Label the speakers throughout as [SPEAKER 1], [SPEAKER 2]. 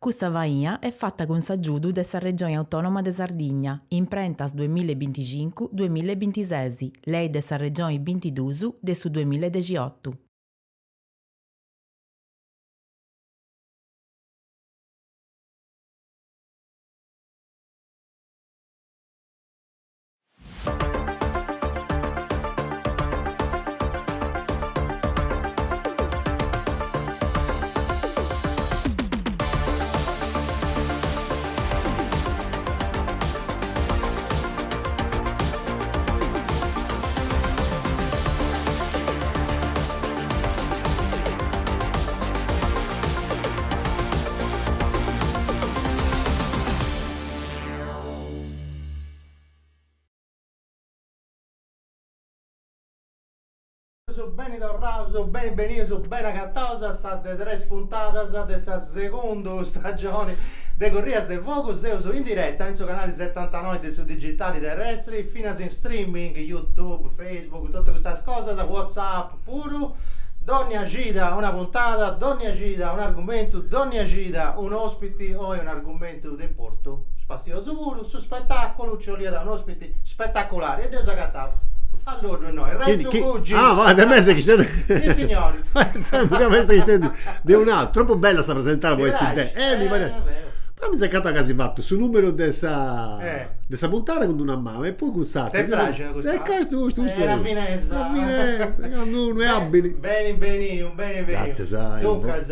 [SPEAKER 1] Custa faina est fata cun s'agiudu de sa Regioni Autònoma de Sardigna, Imprentas duamilla e binticincu duamilla e bintises, Lei de sa Regioni bintidus de su duamilla e dexiotu.
[SPEAKER 2] Beni torraus, beni benius, beni agataus a sa de tres puntadas de sa segundu stagioni de Corrias de Fogu. Seus in direta in su canali setantanoi de su digitali terrestri, finas in streaming, youtube, facebook, totu custas cosas, whatsapp puru. Dònnia cida una puntada, dònnia cida un'argumentu, dònnia cida un'ospiti, oi un'argumentu de importu, spassiosu puru, su spetaculu, nci 'oliat un'ospiti spetaculari e dd'eus agatau. Alloddu innoi, Renzo Cugis.
[SPEAKER 3] Ah, ma de me ses chistionendi.
[SPEAKER 2] Si signori.
[SPEAKER 3] Pensavo ca festa chistionendi de un'atru. Troppu bella sa presentada po essi de. Eh, mi paret. Però mi seu acatau ca as fatu su numeru de sa de sa puntada cun d'una manu e poi cun s'atera.
[SPEAKER 2] Ti praxit custa?
[SPEAKER 3] E custu custu custu.
[SPEAKER 2] È una finezza.
[SPEAKER 3] Una finezza, candu unu è abili.
[SPEAKER 2] Beni beniu, beni beniu.
[SPEAKER 3] Gratzias Ivo.
[SPEAKER 2] Duncas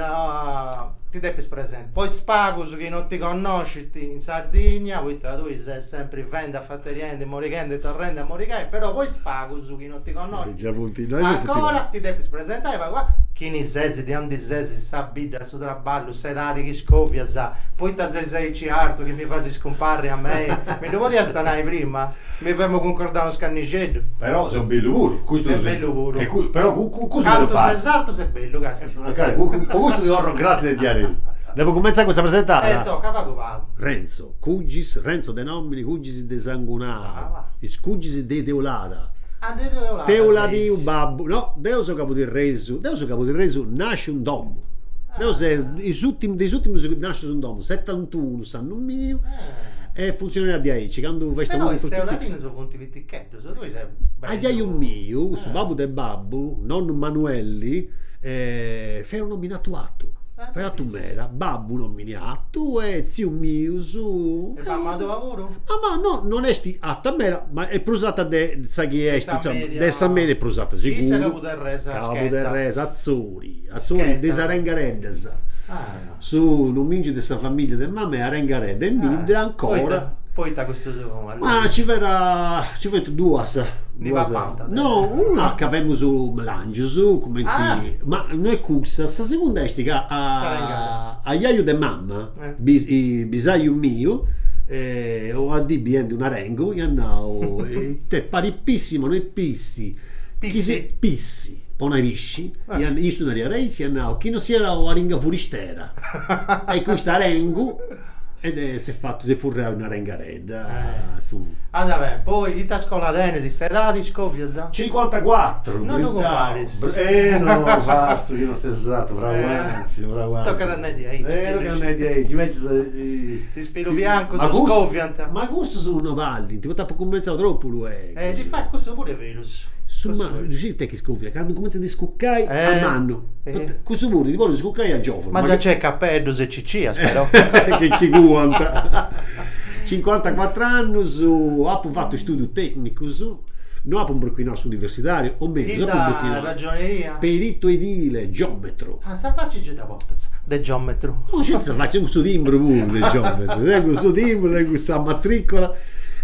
[SPEAKER 2] ti depis presentai. Po is pagus chi non ti connoscint in Sardigna, poita tui ses sempri fendi, afateriendi, morighendi e torrendi a morigai, però po is pagus chi non ti connoscint ancora ti depis presentai pagu pagu, chini ses, de aundi ses, sa bidda, su traballu, s'edadi chi scovias, poita ses aici artu chi mi fais scumparri a mei, mi ddu podiast nai prima? Mi femu cuncordau unu scannixeddu.
[SPEAKER 3] Però seu bellu puru, custu
[SPEAKER 2] Ses bellu puru.
[SPEAKER 3] Però custu
[SPEAKER 2] Cantu ses artu ses bellu, castia.
[SPEAKER 3] Po custu ti torro gratzias de diaderus. Depu cumentzai cun sa presentada?
[SPEAKER 2] E toca pagu pagu.
[SPEAKER 3] Renzo Cugis, Renzo de nomini, Cugis de sangunau, is Cugis de Teulada.
[SPEAKER 2] Ah de Teulada seis.
[SPEAKER 3] Teuladinu babbu, no, deu seu cabuderresu, deu seu cabuderresu nasciu in domu. Deu seu is urtimus, de is urtimus nascius in domu, setantunu s'annu miu e funtzionaiat diaici, candu festa
[SPEAKER 2] Però is teuladinus funt piticheddus, tui ses
[SPEAKER 3] bellu. Ajaju miu, su babbu de babbu, nonnu Manuelli, fiat un'omini atu atu, fiat atu meda, babbu un'omini atu e tziu mius.
[SPEAKER 2] E mamma tua puru?
[SPEAKER 3] Mamma no, non est ata meda, ma est prus ata de sa chi est, insoma, de sa media est prus ata, siguru.
[SPEAKER 2] Issa cabuderresa
[SPEAKER 3] scheta. Cabuderresa, Atzori, Atzori de is Arengareddas. Su nomìngiu de sa familia de mama est Arengaredda e in bidda ancora.
[SPEAKER 2] Poita custu
[SPEAKER 3] Ma ci fiat, ci funt duas.
[SPEAKER 2] Ndi papant.
[SPEAKER 3] No, una ca femus melangius, cumenti, ma no est cussa, sa segunda est ca ajaju de mama, bisaju miu, una dì biendi un'arengu iat nau, ita parit pissi ma no est pissi,
[SPEAKER 2] Pissi?
[SPEAKER 3] Pissi, po nai pisci, issu nariat aici, iat nau chi no siat un'aringa furistera e custu arengu e s'est fatu, s'est furriau in arengaredda
[SPEAKER 2] su. Andat beni, poi ita scola tenis, s'edadi scovias?
[SPEAKER 3] Cincuantacuatru.
[SPEAKER 2] Non ddu cumparis.
[SPEAKER 3] Eh no, farsu chi no ses artu, bravu Anci, bravu Anci.
[SPEAKER 2] Tocat a nai diaici.
[SPEAKER 3] Eh tocat a nai diaici, invecias.
[SPEAKER 2] Is pilus biancus scoviant.
[SPEAKER 3] Ma cussus no ballint, poita apu cumentzau tropu luegu.
[SPEAKER 2] E difatis cussu puru est berus.
[SPEAKER 3] Su mannu, ddu sciit ita chi scoviat, candu cumentzat a iscucai a mannu, cussu puru ti podit iscucai a giovunu.
[SPEAKER 2] Ma già nc'est capeddus e cicias però.
[SPEAKER 3] Chi ti cuant. Cincuantacuatr'annus, apu fatu istudius tecnicus, no apu imbruchinau s'universidadi, o mellus, apu imbruchinau.
[SPEAKER 2] Ita ragioneria?
[SPEAKER 3] Perito edile, giometru.
[SPEAKER 2] Ah, sa faci gei dda portas, de giometru.
[SPEAKER 3] No sceti sa faci, tengu su timbru puru de giometru, tengu su timbru, tengu sa matricola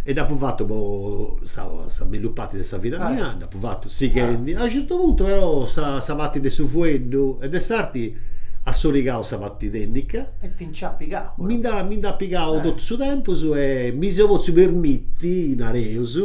[SPEAKER 3] e dd'apu fatu po sa sa mellus parti de sa vida mia, dd'apu fatu sighendi, a unu certu puntu però sa sa parti de su fueddu e de s'arti at sorigau sa parti tecnica.
[SPEAKER 2] E ti nci at pigau.
[SPEAKER 3] Mi nd'at mi nd'at pigau totu su tempus e mi seu potziu permiti, nareus,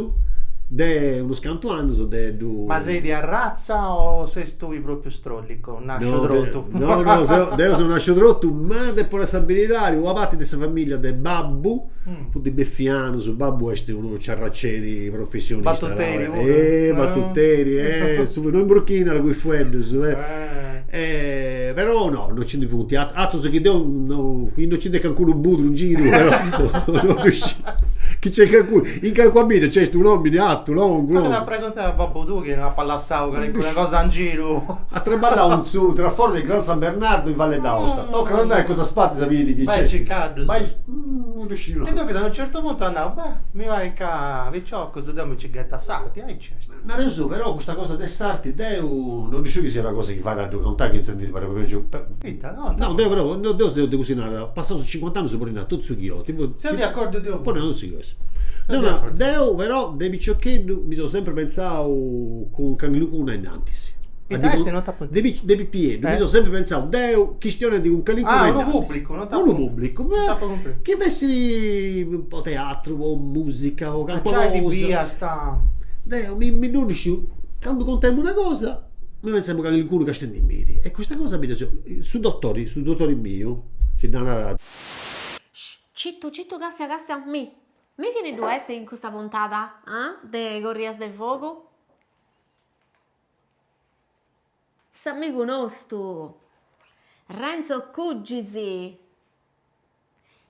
[SPEAKER 3] De unus cantu annus de ddu.
[SPEAKER 2] Ma ses de arratza o ses tui propriu strollicu, nasciu trotu?
[SPEAKER 3] No, no, seu, deu seu nasciu trotu, ma depu nai sa beridadi, una parti de sa familia de babbu funt befianus, babbu est unu ciarraceri professionista.
[SPEAKER 2] Batuteri puru.
[SPEAKER 3] Eh, batuteri, eh, su no imbruchinat cun is fueddus, eh. Però no, no nci ndi funt aterus chi deu no, chi no nci nd'est cancunu budru in giru, però no ddu sciu. Chi nc'est cancunu, in calincuna bidda nc'est un'omini artu, longu, longu.
[SPEAKER 2] Tocat a preguntai a babbu tuu chi no apat lassau calincuna cosa in giru.
[SPEAKER 3] At traballau in su traforo de Gran San Bernardo in Valle d'Aosta. Tocat a andai in cussas partis a biri chi
[SPEAKER 2] Bai
[SPEAKER 3] nc'est.
[SPEAKER 2] circaddus.
[SPEAKER 3] Bai, no ddu sciu no.
[SPEAKER 2] E duncas a unu certu puntu at nau, beh, mi parit ca piciocus deu mi nci ghetu a s'arti, aici est.
[SPEAKER 3] Nareus però custa cosa de s'arti deu no ddu sciu chi siat una cosa chi fait a ddu contai chentza ndi parri pròpriu
[SPEAKER 2] Ita, conta.
[SPEAKER 3] No deu però, no deu seu de cussus chi narat, passaus cincuant'annus podis nai totu su chi 'olis, tipo
[SPEAKER 2] Seu de acordiu deu puru.
[SPEAKER 3] Podis nai totu su chi 'olis. Deu nau, deu però de piciocheddu mi seu sempri pentzau cun calincunu ainnantis.
[SPEAKER 2] Ita est? Non t'apu
[SPEAKER 3] De de pipieddu mi seu sempri pentzau deu chistionendi cun calincunu
[SPEAKER 2] Ah, unu pubblicu, non t'apu
[SPEAKER 3] Unu pubblicu,
[SPEAKER 2] non t'apu cumpresu.
[SPEAKER 3] chi fessit po teatru, po musica, po calincuna
[SPEAKER 2] Giai ti
[SPEAKER 3] cosa.
[SPEAKER 2] biiast.
[SPEAKER 3] Deu mi mi ddu sciu, candu contemu una cosa mi pentzemu calincunu castendimiri e custa cosa mi dda seu, su dottori, su dottori miu, si dda narat.
[SPEAKER 4] Citu citu castia castia mi mi chini ddu est in custa puntada ah de Corrias de Fogu? S'amigu nostu Renzo Cuggis!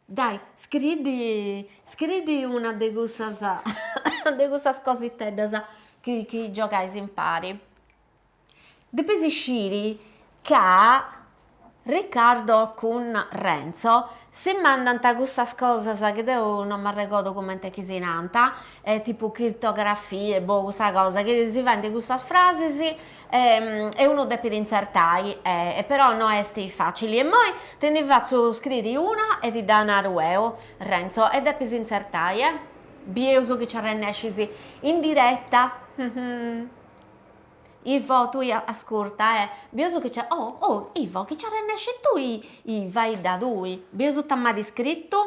[SPEAKER 4] Dai, scridi scridi una de cussas de cussas cositeddas chi chi giogais impari. Depis sciri ca Riccardo cun Renzo si mandant custas cosas chi deu non m'arregodu cumenti chi si nant, tipu criptografie, boh, cussa cosa, chi si faint custas frasis e unu depit intzertai e però no est facili. E immoi ti ndi fatzu scriri una e ti dda naru 'eu, Renzo, e depis intzertai, eh. Bieus chi nci arrennescis in diretta. Ivo, tui ascurta, eh, bieus chi nci, oh, oh, Ivo, chi nci arrennescis tui, faidda tui, bieus ita m'at scritu.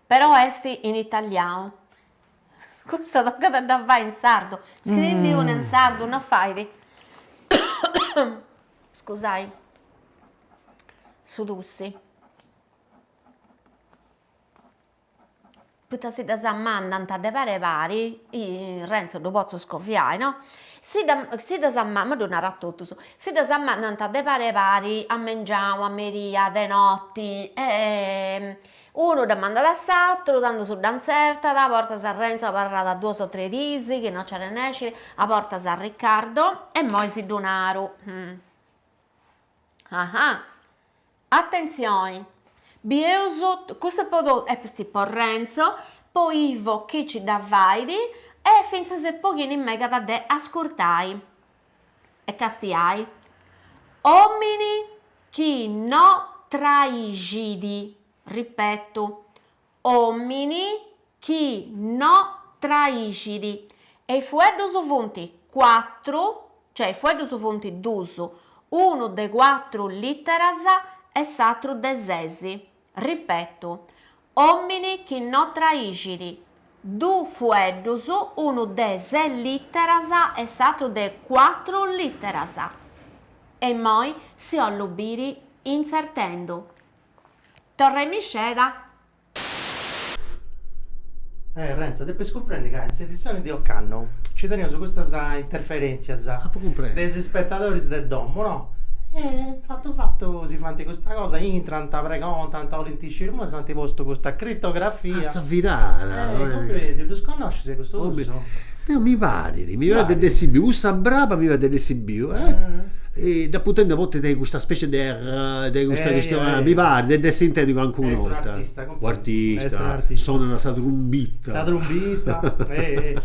[SPEAKER 4] Però est in italianu, custa tocat a dda fai in sardu, scrindi una in sardu no fait, scusai su tussi. Poita si ddas mandant de pare pari, Renzo ddu potzu scoviai, no? Si si ddas ma ddu naru a totus, si ddas mandant de pare pari a mengianu, a merì, a de noti e unu dda mandat a s'aturu, tandus dda intzertat, a bortas Renzo abarrat duas o tres diis chi no nci arrennescit, a bortas Riccardo e immoi si ddu naru. Ah Atentzioni! Bieus, custu est po totus, est po Renzo, po Ivo chi ci dda fait e fintzas po chini megat de ascurtai e castiai. Omini chi no traixit, ripetu, omini chi no traixit. E is fueddus funt cuatru, cioè is fueddus funt dus, unu de cuatru literas e s'atru de ses. Ripetu, omini chi no traixit, dus fueddus, unu de ses literas e s'atru de cuatru literas. E immoi si 'ollu biri intzertendu. Torraimi sceda!
[SPEAKER 2] Eh Renzo, depis cumprendi ca in s'editzioni de ocannu nci teneus custas interferentzias de is ispetadoris de domu, no? E fatu fatu si faint custa cosa, intrant, pregontant, 'olint sciri, imoi s'ant postu custa critografia.
[SPEAKER 3] A sa fidada.
[SPEAKER 2] Eh, cumprendiu, ddus connoscis custus dus?
[SPEAKER 3] Deu mi parit, mi parit de dd'essi biu, cussa braba mi parit de dd'essi biu, eh dd'apu tentu a bortas de custa specie de de custa chistioni, mi parit de dd'essi intendiu calincuna 'orta.
[SPEAKER 2] Est un'artista,
[SPEAKER 3] U artista, sonat sa trumbitta.
[SPEAKER 2] Sa trumbitta, eh eh.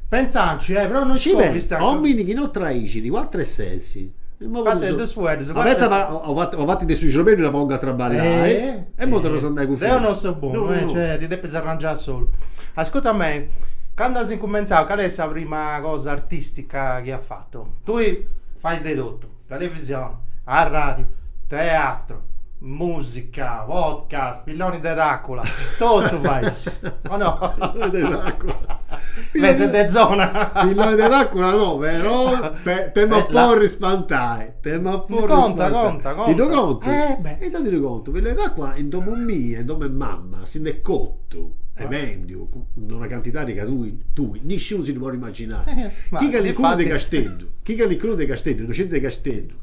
[SPEAKER 2] Pentzanci, eh, però non
[SPEAKER 3] scovis. Omini chi no traixit, cuatru e ses.
[SPEAKER 2] Cuatru e dus fueddus.
[SPEAKER 3] Abeta, una parti de su ciorbeddu dda pongu a traballai e imoi torraus a andai cun
[SPEAKER 2] Deu non seu bonu, eh, cioè ti depis arrangiai a solu. Ascurta a mei, candu as incumentzau cali est sa prima cosa artistica chi as fatu? Tui fais de totu, televisioni, arradiu, teatru. Musica, podcast, pilloni de tacula, totu fais, o no?
[SPEAKER 3] Pilloni de tacula.
[SPEAKER 2] Beh, ses de zona.
[SPEAKER 3] Pilloni de tacula no, però t'emu a porri spantai, t'emu a porri
[SPEAKER 2] Conta, conta, conta.
[SPEAKER 3] Ti ddu contu?
[SPEAKER 2] Eh beh.
[SPEAKER 3] E intantu ti ddu contu, pilloni de tacula in domu mia, in domu 'e mamma, si nd'est cotu e bendiu in una cantidadi ca tui, tui, nisciunu si ddu podit immaginai. Chi calincunu de Casteddu, chi calincunu de Casteddu, innocenti de Casteddu,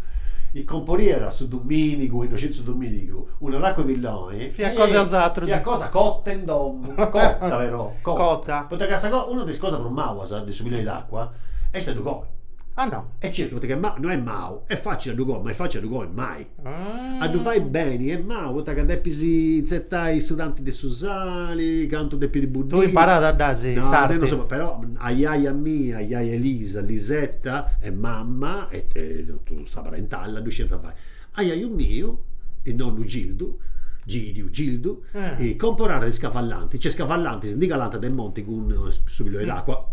[SPEAKER 3] I comporiat su dominigu, innocenti su dominigu, una lacua 'e pilloni.
[SPEAKER 2] Fiat cosa 'e osatrus.
[SPEAKER 3] Fiat cosa cotta in domu, cotta però,
[SPEAKER 2] cotta. Cotta.
[SPEAKER 3] Poita ca sa cosa, una de is cosas prus malas de su pilloni d'acua est a ddu coi.
[SPEAKER 2] Ah no?
[SPEAKER 3] E certu, poita ca no est mau, est facili a ddu coi, ma est facili a ddu coi mai. A ddu fai beni est mau, poita ca depis inzetai su tanti de su sali, cantu depit buddiri.
[SPEAKER 2] Tui imparada dd'as s'arti?
[SPEAKER 3] No, deu no seu, però ajaja mia, ajaja Elisa, Lisetta e mamma e totu sa parentalla ddu sciant fai. Ajaju miu, il nonnu Gildu, Gidiu, Gildu, comporàt is cavallantis, cioè is cavallantis ndi calant de monti cun su pilloni d'acua,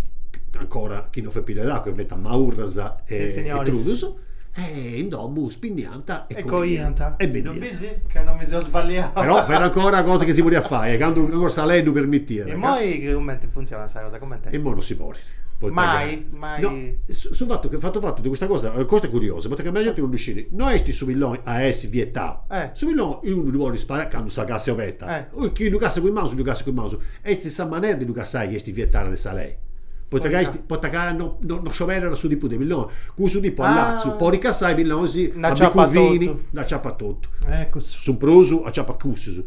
[SPEAKER 3] ancora chi no fiat pilloni d'acua, fiant maurras e trudus E in domu spinniant e coiant. E
[SPEAKER 2] bendiant. Ddu bisi ca non mi seu sballiau.
[SPEAKER 3] Però fiat ancora cosa chi si podiat fai, candu ancora sa lei ddu permitiat.
[SPEAKER 2] Immoi cumenti funtzionat sa cosa, cumenti est?
[SPEAKER 3] Immoi non si podit.
[SPEAKER 2] Mai, mai.
[SPEAKER 3] No, su fatu che fatu fatu de custa cosa, custa est curiosa, poita ca meda genti non ddu scit, no est su pilloni a essi vietau. Su pilloni unu ddu podit sparai candu sa cassa est oberta, chi ddu cassat cun is manus ddu cassat cun is manus, est sa manera de ddu cassai chi est vietada de sa lei. Poita ca est, poita ca no no scioberat su tipu de pilloni. Cussu tipu a latzu podit cassai pillonis a bicu fini, nd'aciapat totu. Su prus aciapat cussus.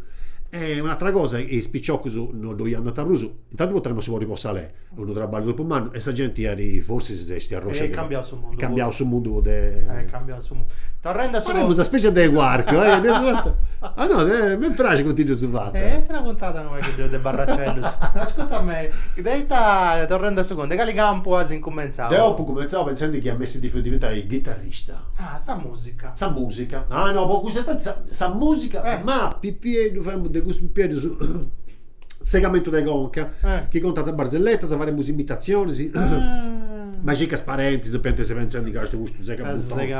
[SPEAKER 3] E un'atera cosa, is piciocus no ddoi andant prus, intantu poita ca no si podit po sa lei, est unu traballu tropu mannu e sa genti iat forsis s'est arroscia.
[SPEAKER 2] Est cambiau su mundu.
[SPEAKER 3] Est cambiau su mundu de.
[SPEAKER 2] Est cambiau su mundu. Torrendi a su.
[SPEAKER 3] Paremus una specie de quarcu, eh. Ah no, mi praxit cumenti ddus fatu.
[SPEAKER 2] Est una puntada unu pagheddu de barracellus. Ascurta a mei, de ita, torrendi a su contu, de cali campu as incumentzau?
[SPEAKER 3] Deu apu cumentzau pentzendi chi ia essi depiu diventai ghitarrista.
[SPEAKER 2] Ah, sa musica.
[SPEAKER 3] Sa musica. Ah no, po cussa etadi sa sa musica, ma pipieddu femus de cussus pipieddus segamentu de conca, chi contant barzelletas, faremus imitatzionis. Ma circa is parentis depiant essi pentzendi ca est custu sega buttoni,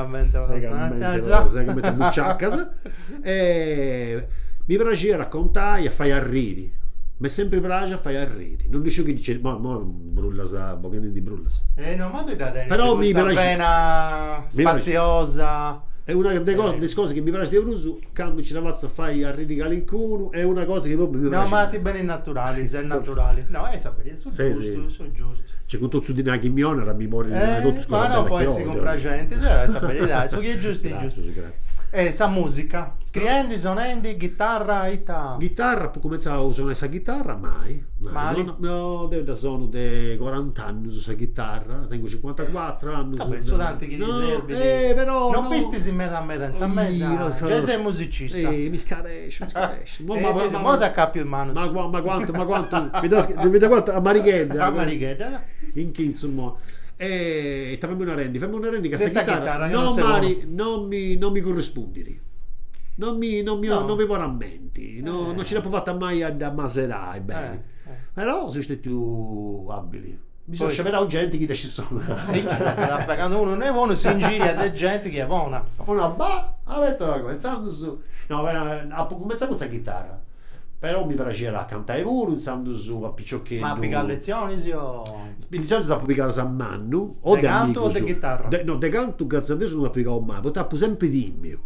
[SPEAKER 3] segamente buciacas. E mi praxiat a contai, a fai arriri, m'est sempri praxiu a fai arriri, non ddu sciu chi dici, ma imoi brullas, boghendindi brullas.
[SPEAKER 2] Eh no, ma tui dda tenis Però mi custa praxit vena spassiosa.
[SPEAKER 3] È una de de is cosas chi mi praxit de prus, candu nci dda fatzu a fai arriri calincunu, est una cosa chi propriu mi
[SPEAKER 2] praxit. No, ma ti benit naturali, ses naturali. No, est sa beridadi, su giustu, su giustu.
[SPEAKER 3] Cioè cun totu su dinai chi mi 'onat mi podit donai totu is cosas
[SPEAKER 2] bellas chi 'ollu. Ma no, po essi cumpraxenti, est sa beridadi, su chi est giustu est giustu.
[SPEAKER 3] Gratzias, gratzias.
[SPEAKER 2] E sa musica, scriendi, sonendi, ghitarra, ita?
[SPEAKER 3] Ghitarra, apu cumentzau a sonai sa ghitarra, mai, mai. No, deu dda sonu de corant'annus sa ghitarra, tengu cincuantacuatru annus.
[SPEAKER 2] Vabbè, su tanti chi ti serbit.
[SPEAKER 3] Eh, però
[SPEAKER 2] no. Non pistis meda meda in sa mesa, giai ses musicista.
[SPEAKER 3] Eh, mi scaresciu, mi scaresciu.
[SPEAKER 2] Imoi t'acapiu is manus.
[SPEAKER 3] Ma ma quantu, ma quantu, mi das, mi da quantu, a marighedda.
[SPEAKER 2] A marighedda.
[SPEAKER 3] Inchintzu imoi. E ita femu narendi, femu narendi ca sa ghitarra no mari, no mi no mi currispundit. No mi no mi no mi ponit a menti, no no nci dd'apu fata mai a dda maserai beni. Però seu stetiu abili. Mi seu sceberau genti chi dda scit sonai.
[SPEAKER 2] Candu unu no est bonu si ingiriat de genti chi est bona.
[SPEAKER 3] Apu nau, bah, abeta una cosa, intzandus, no, apu cumentzau cun sa ghitarra, però mi praxiat a cantai puru, intzandus a piciocheddu.
[SPEAKER 2] Ma pigau letzionis o?
[SPEAKER 3] Letzionis apu pigadas a mannu, o
[SPEAKER 2] de amigus. De cantu o de ghitarra?
[SPEAKER 3] No, de cantu gratzias a Deus no apu pigau mai, poita apu sempri timiu.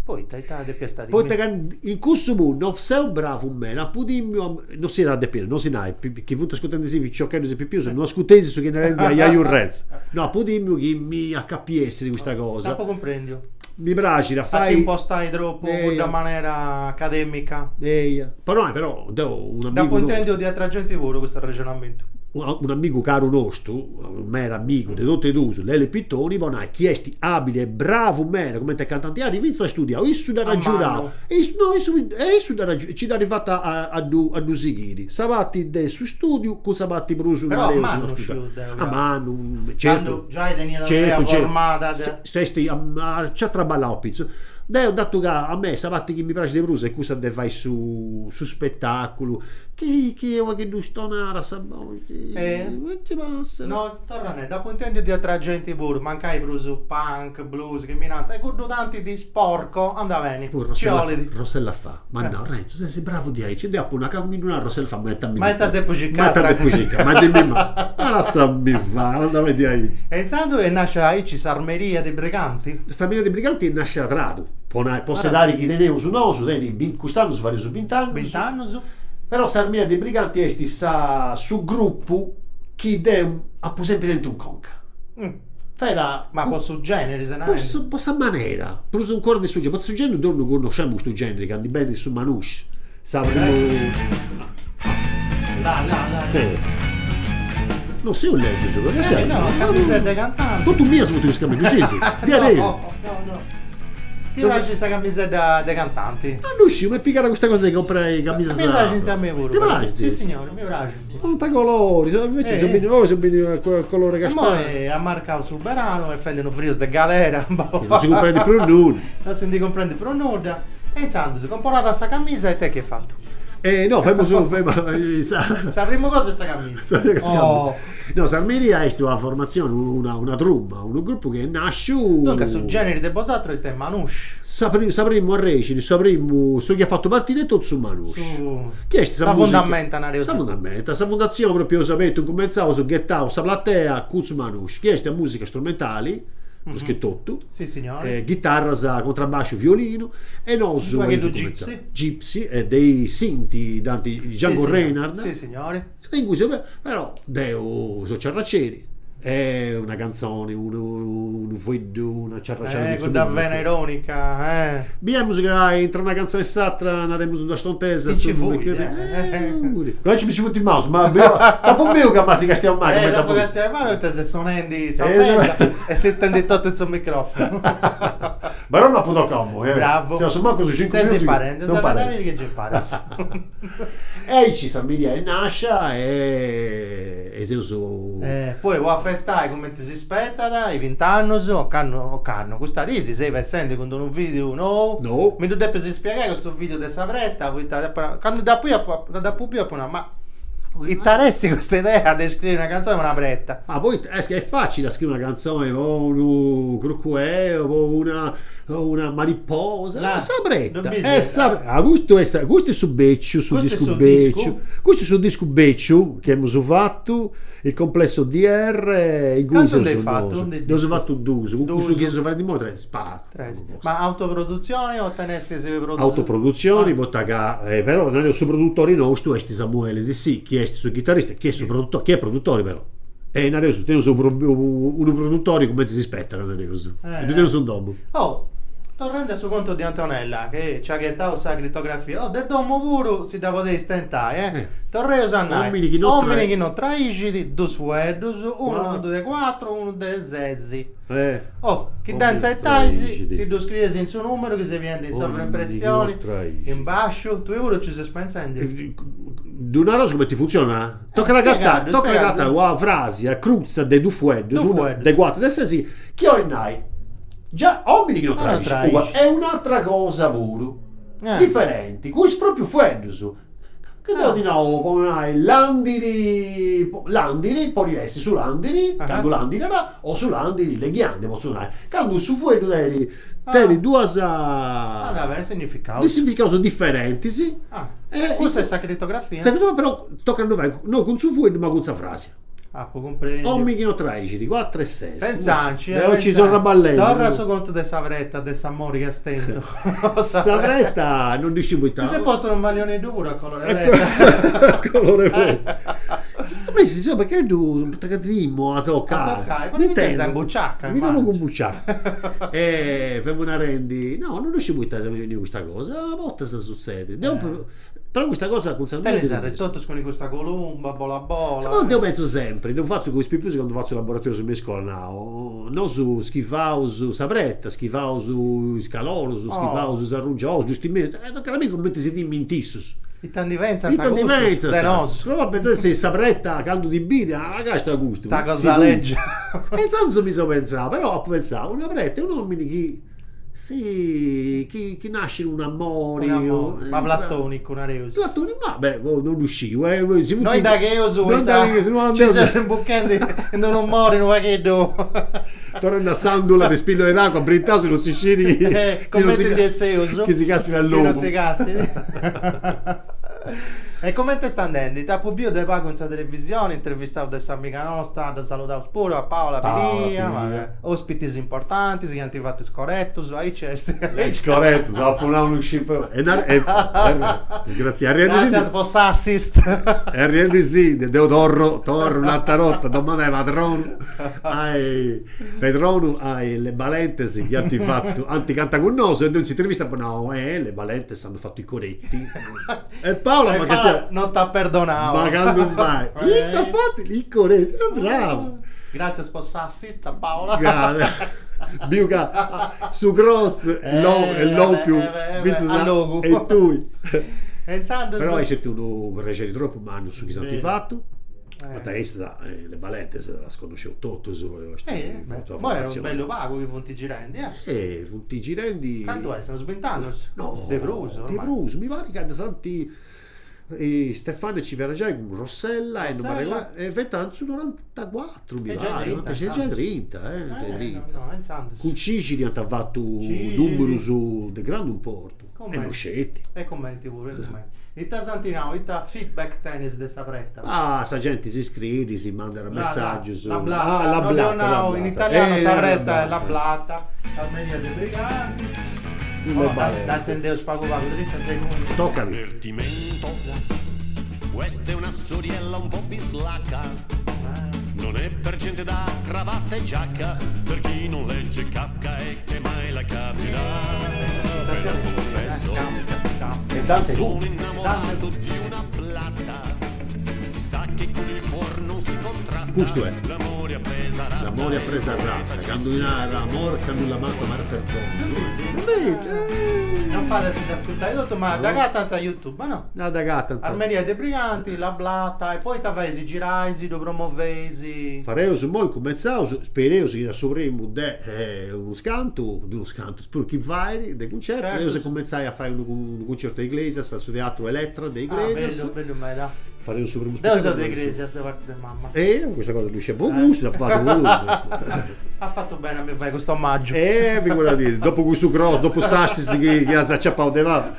[SPEAKER 2] Poita, ita depiast timiri?
[SPEAKER 3] Poita ca in cussu mundu no seu bravu meda, apu timiu a, no si narat depiri, no si nai, chi funt ascurtendisì piciocheddus e pipius, no ascurteis su chi narendi ajaju Renzo. No, apu timiu chi mi acapiessit custa cosa.
[SPEAKER 2] T'apu cumprendiu.
[SPEAKER 3] Mi praxit a fai.
[SPEAKER 2] A t'impostai tropu cudda manera academica.
[SPEAKER 3] Eia. Però, però, deu unu amigu.
[SPEAKER 2] Dd'apu intendiu de atra genti puru custu arrexonamentu.
[SPEAKER 3] Unu amigu caru nostu, meda amigu de totu e duus, Lele Pittoni, po nai chi est abili e bravu meda cumenti a cantanti, at fintzas studiau, issu dd'at agiudau, issu no issu e issu dd'at agiudau, nci dd'at fata a a ddu a ddu sighiri, sa parti de su studiu cun sa parti prus
[SPEAKER 2] Però a mannu sciu deu
[SPEAKER 3] A mannu, certu,
[SPEAKER 2] giai teniat un'idea formada de
[SPEAKER 3] s'est nc'at traballau apitzus. Deu datu ca a mei sa parti chi mi praxit de prus est cussa de fai su su spetaculu, chi chi unu pagheddu stonada sa boxi, ti passat.
[SPEAKER 2] No, torra a nai, dd'apu intendiu de atra genti puru, mancai prus punk, blues, chi mi nant, e cuddu tanti di sporco, andat beni,
[SPEAKER 3] nci 'olit. Rossella Fà, m'at nau, Renzo, ses bravu diaici, deu apu nau, candu mi ddu narat Rossella Fà, ma ita mi Ma
[SPEAKER 2] ita depu
[SPEAKER 3] circai? Ma ita depu circai, ma dimmi ma, ma lassami fai, andat beni diaici.
[SPEAKER 2] E intzandus est nascia aici s'armeria dei briganti?
[SPEAKER 3] S'armeria dei briganti est nascia tradu, po nai, po s'edadi chi teneus nosu, tenit, cust'annu fadeus bint'annus.
[SPEAKER 2] Bint'annus.
[SPEAKER 3] Però s'armeria dei briganti est sa su gruppu chi deu apu sempri tentu in conca.
[SPEAKER 2] Fera. Ma po su generi ses narendi?
[SPEAKER 3] Po po sa manera, prus ancora de su generi, poita su generi deu ddu connoscemu custu generi, ca ndi benit su manouche, sa primu
[SPEAKER 2] La la la.
[SPEAKER 3] No seus lègius,
[SPEAKER 2] eh no, camisedda de cantanti.
[SPEAKER 3] Totu mias funt custas camiseddas, ddu scis? Diaderus.
[SPEAKER 2] No, no. Ti praxit sa camisedda de cantanti?
[SPEAKER 3] Non ddu sciu, m'est pigada custa cosa de comporai camisas.
[SPEAKER 2] Mi praxint a mei puru.
[SPEAKER 3] Ti praxint?
[SPEAKER 2] Sissignori, mi praxint.
[SPEAKER 3] Funt a coloris, invece seu beniu, oi seu beniu a colore castanu.
[SPEAKER 2] Imoi at marcau su beranu e fendi unu frius de galera.
[SPEAKER 3] Non si cumprendit prus nudda.
[SPEAKER 2] Non si ndi cumprendit prus nudda. E intzandus, comporada sa camisa e ite chi est fatu?
[SPEAKER 3] Eh no, femus, femus
[SPEAKER 2] sa. Sa primu cosa est sa camisa.
[SPEAKER 3] Sa primu cosa oh. No, s'Armeria est una formatzioni, una una truma, unu gruppu chi est nasciu.
[SPEAKER 2] Duncas su generi de bosatrus ita est manouche?
[SPEAKER 3] Sa primu sa primu arrexini, sa primu, su chi at fatu partiri totu su manouche.
[SPEAKER 2] Su
[SPEAKER 3] Chi est
[SPEAKER 2] sa fundamenta nareus.
[SPEAKER 3] Sa fundamenta, sa fundatzioni propriu eus abertu, incumentzaus, ghetau sa platea cun su manouche, chi est musica strumentali, prus che totu.
[SPEAKER 2] Sissignori.
[SPEAKER 3] Ghitarras, contrabbasciu, violinu e nosu
[SPEAKER 2] Unu pagheddu gipsy.
[SPEAKER 3] Gipsy e de is Sinti, tanti Django Reinhardt.
[SPEAKER 2] Sissignori.
[SPEAKER 3] E ingui però deu seu ciarraceri e una cantzoni, unu unu fueddu, una ciarraciada
[SPEAKER 2] Eh, cudda vena ironica, eh.
[SPEAKER 3] Biemus ca intra una cantzoni e s'atra naremus duas tontesas.
[SPEAKER 2] Ti nci fuit, eh.
[SPEAKER 3] Aici mi nci funt is manus, ma dd'apu biu ca m'as castiau mali.
[SPEAKER 2] Eh, t'apu castiau mali poita ses sonendi sa mesa e s'intendit totu in su microfonu.
[SPEAKER 3] Però no apu tocau immoi, eh.
[SPEAKER 2] Bravu.
[SPEAKER 3] Seus mancu su cincu
[SPEAKER 2] Ses
[SPEAKER 3] minutus.
[SPEAKER 2] imparendi, seu imparendi chi imparas.
[SPEAKER 3] E aici s'Armeria est nascia e seus.
[SPEAKER 2] Poi po afestai cumenti si spetat, is bint'annus, ocannu ocannu, custa dì si seis bessendi cun d'unu video nou,
[SPEAKER 3] Nou.
[SPEAKER 2] mi ddu depis ispiegai custu video de sa preta, poita candu dd'apu dd'apu biu apu nau ma ita at essi custa idea de scriri una cantzoni po una preta.
[SPEAKER 3] Ma poita est ca est facili a scriri una cantzoni po unu crucueu, po una una mariposa,
[SPEAKER 2] Là,
[SPEAKER 3] sa preta,
[SPEAKER 2] ddu bis?
[SPEAKER 3] est sa ah custu est custu est su beciu, su
[SPEAKER 2] Custu est
[SPEAKER 3] discu
[SPEAKER 2] su
[SPEAKER 3] beciu,
[SPEAKER 2] discu?
[SPEAKER 3] custu est su discu beciu chi emus fatu, il complesso DR, ingui
[SPEAKER 2] Cantu
[SPEAKER 3] seus
[SPEAKER 2] nd'eis fatu
[SPEAKER 3] nosu,
[SPEAKER 2] de
[SPEAKER 3] nd'eus
[SPEAKER 2] discus?
[SPEAKER 3] fatu dus, cun cussu
[SPEAKER 2] Dus.
[SPEAKER 3] chi seus fadendi immoi tres, pagu.
[SPEAKER 2] Tres. Ma autoprodutzioni o tenestis produtzioni?
[SPEAKER 3] Autoprodutzioni, poita ca, però nareus su produtori nostu est Samuele Dessì, chi est su chitarrista, chi est su produtori, chi est produtori però. E nareus, teneus unu produtori cumenti si spetat, nareus. Ddu teneus in domu.
[SPEAKER 2] Oh, torrendi a su contu di Antonella, chi ci at ghetau sa critografia, oh, de domu puru si dda podeis tentai, eh. Torreus a nai,
[SPEAKER 3] Omini chi no
[SPEAKER 2] omini chi no traixit, dus fueddus, unu de cuatru, unu de sesi. Oh, chi dda intzetais, si ddu scrieis in su numeru chi seis biendi in sovraimpressioni, in basciu, tui puru ci ses pentzendi?
[SPEAKER 3] Ddu naraus cumenti funtzionat? Tocat a agatai, tocat a agatai una fràsia crutza de dus fueddus, una de cuatru de ses, chi 'olit nai già omini chi no traixit, e un'atra cosa puru, diferenti, cun is proprius fueddus. Chi deu ti nau, po nai, landiri, landiri podit essi su landiri, candu landirat, o su landiri leghiandi, potzu nai, candu su fueddu tenit tenit duas
[SPEAKER 2] Ah, bene, significaus.
[SPEAKER 3] De significaus diferentis.
[SPEAKER 2] Ah, custa est sa critografia.
[SPEAKER 3] Sa critografia però tocat a ddu fai no cun su fueddu ma cun sa fràsia.
[SPEAKER 2] Apu cumprendiu.
[SPEAKER 3] Omini chi no traixit, cuatru e ses.
[SPEAKER 2] Pensanci,
[SPEAKER 3] eh. Deu ci seu traballendi.
[SPEAKER 2] Torra a su contu de sa preta, de s'amori chi as tentu.
[SPEAKER 3] Sa preta non ddu sciu poita.
[SPEAKER 2] Ti ses postu unu mallioneddu puru a colore preta.
[SPEAKER 3] A colore preta. Ma si seu perché ddu poita ca timu a tocai.
[SPEAKER 2] A tocai, mi tengu in buciaca.
[SPEAKER 3] Mi tengu in buciaca. E femu narendi, no non ddu sciu poita m'est benniu custa cosa, a bortas sutzedit. Deu Però custa cosa cun sa
[SPEAKER 2] Tenis arretotus cun custa columba bola bola.
[SPEAKER 3] Ma deu pentzu sempri, ddu fatzu cun is pipius candu fatzu laboratorius me in iscola, nau, nosu schivaus sa preta, schivaus is calorus, schivaus is arrungiosus, giustu in mesu, e tocat a biri cumenti si timint issus.
[SPEAKER 2] Ita ndi pentzant cussus de nosu.
[SPEAKER 3] Prova a pentzai si sa preta candu ti biri, ah casta custu.
[SPEAKER 2] Ta cosa leggia.
[SPEAKER 3] E intzandus mi seu pentzau, però apu pentzau, una preta est un'omini chi. Si, chi chi nascit un'amori.
[SPEAKER 2] Un'amori, ma platonicu nareus.
[SPEAKER 3] Platonicu, ma beh, non ddu sciu, eh,
[SPEAKER 2] si funt. No indagheus poita nci seus imbuchendi in unu mori unu pagheddu.
[SPEAKER 3] Torrendi a s'andula de Spillo d'acqua, brintaus non si scit
[SPEAKER 2] chi Comenti ndi esseus.
[SPEAKER 3] Chi si cassit a logu.
[SPEAKER 2] Chi non si cassit. E comente est andendi? T'apu biu de pagu in sa televisioni, intervistau de s'amiga nosta, dda saludaus puru, a Paola Pilia, ospitis importantis chi ant fatu is coretus, aici est.
[SPEAKER 3] Is coretus, apu nau unu scipru. E disgraziau,
[SPEAKER 2] arriendisindi. Gràtzias po s'assist.
[SPEAKER 3] E arriendisindi, deu torru, torru un'atera 'orta, domanda 'e padronu, ai Pedronu a is Le Balentes chi ant fatu, ant cantau cun nosu e deu in s'intervista apu nau, eh le Balentes hanno fatto i coretti. E Paola
[SPEAKER 2] m'at castiau. Non t'at perdonau.
[SPEAKER 3] Ma candu mai. Ita at fatu? I coretti, ah bravu.
[SPEAKER 2] Gràtzias po s'assist a Paola.
[SPEAKER 3] Biu ca su cross est lòmpiu fintzas a
[SPEAKER 2] logu.
[SPEAKER 3] E tui.
[SPEAKER 2] E intzandus.
[SPEAKER 3] Però est stetiu unu prexeri tropu mannu su chi s'ant fatu. Poita issa, Le Balentes, ddas connosceus totus.
[SPEAKER 2] Moi est unu bellu pagu chi funt girendi, eh.
[SPEAKER 3] Eh, funt girendi.
[SPEAKER 2] Cantu est, unus bint'annus?
[SPEAKER 3] No.
[SPEAKER 2] De prus,
[SPEAKER 3] ormai. De prus, mi parit ca ddas ant Stefania nci fiat giai cun Rossella e non m'arregordu, e fiat in su norantacuatru mi parit, giai trinta, eh, giai trinta. Cun Cixiri ant fatu numerus de grandu importu. E no sceti.
[SPEAKER 2] E cumenti puru, e cumenti. Ita s'ant nau, ita feedback tenis de sa preta?
[SPEAKER 3] Ah, sa genti si scriit, si mandat messaggius.
[SPEAKER 2] La blatta, la blatta, no deu nau in italianu sa preta est la blatta, Armeria dei Briganti. Dda intendeus pagu pagu, trinta segundus.
[SPEAKER 3] Tocat.
[SPEAKER 5] Divertimento Questa è una storiella un po' bislacca Non è per gente da cravatta e giacca Per chi non legge Kafka e che mai la capirà Ve lo confesso
[SPEAKER 3] E Dante
[SPEAKER 5] Sono innamorato di una blatta Si sa che con il cuor non si contratta
[SPEAKER 3] Custu est.
[SPEAKER 5] L'amore a presa ratta
[SPEAKER 3] L'amore a presa ratta, candu narat amor ca non l'amato amar perdono.
[SPEAKER 2] Non fait a si dd'ascurtai totu, ma dd'agatant a YouTube, no?
[SPEAKER 3] No dd'agatant.
[SPEAKER 2] Armeria dei Briganti, La Blatta, e poi ita faeis, girais, ddu promoveis?
[SPEAKER 3] Fareus immoi, cumentzaus, spereus chi a su primu de unus cantu, de unus cantus prus chi fait, de cuncertus, eus a cumentzai a fai unu cuncertu a Iglesias, a su teatru Elettra de Iglesias.
[SPEAKER 2] Ah, bellu, bellu meda.
[SPEAKER 3] Fareus su primu
[SPEAKER 2] Deu seu de Iglesias de parti de mamma.
[SPEAKER 3] E custa cosa ddu sciu po custu, dd'apu fatu po custu.
[SPEAKER 2] At fatu beni a mi fai custu omaggiu.
[SPEAKER 3] E figuradì, dopu custu cross, dopu s'assist chi chi as aciapau de mama.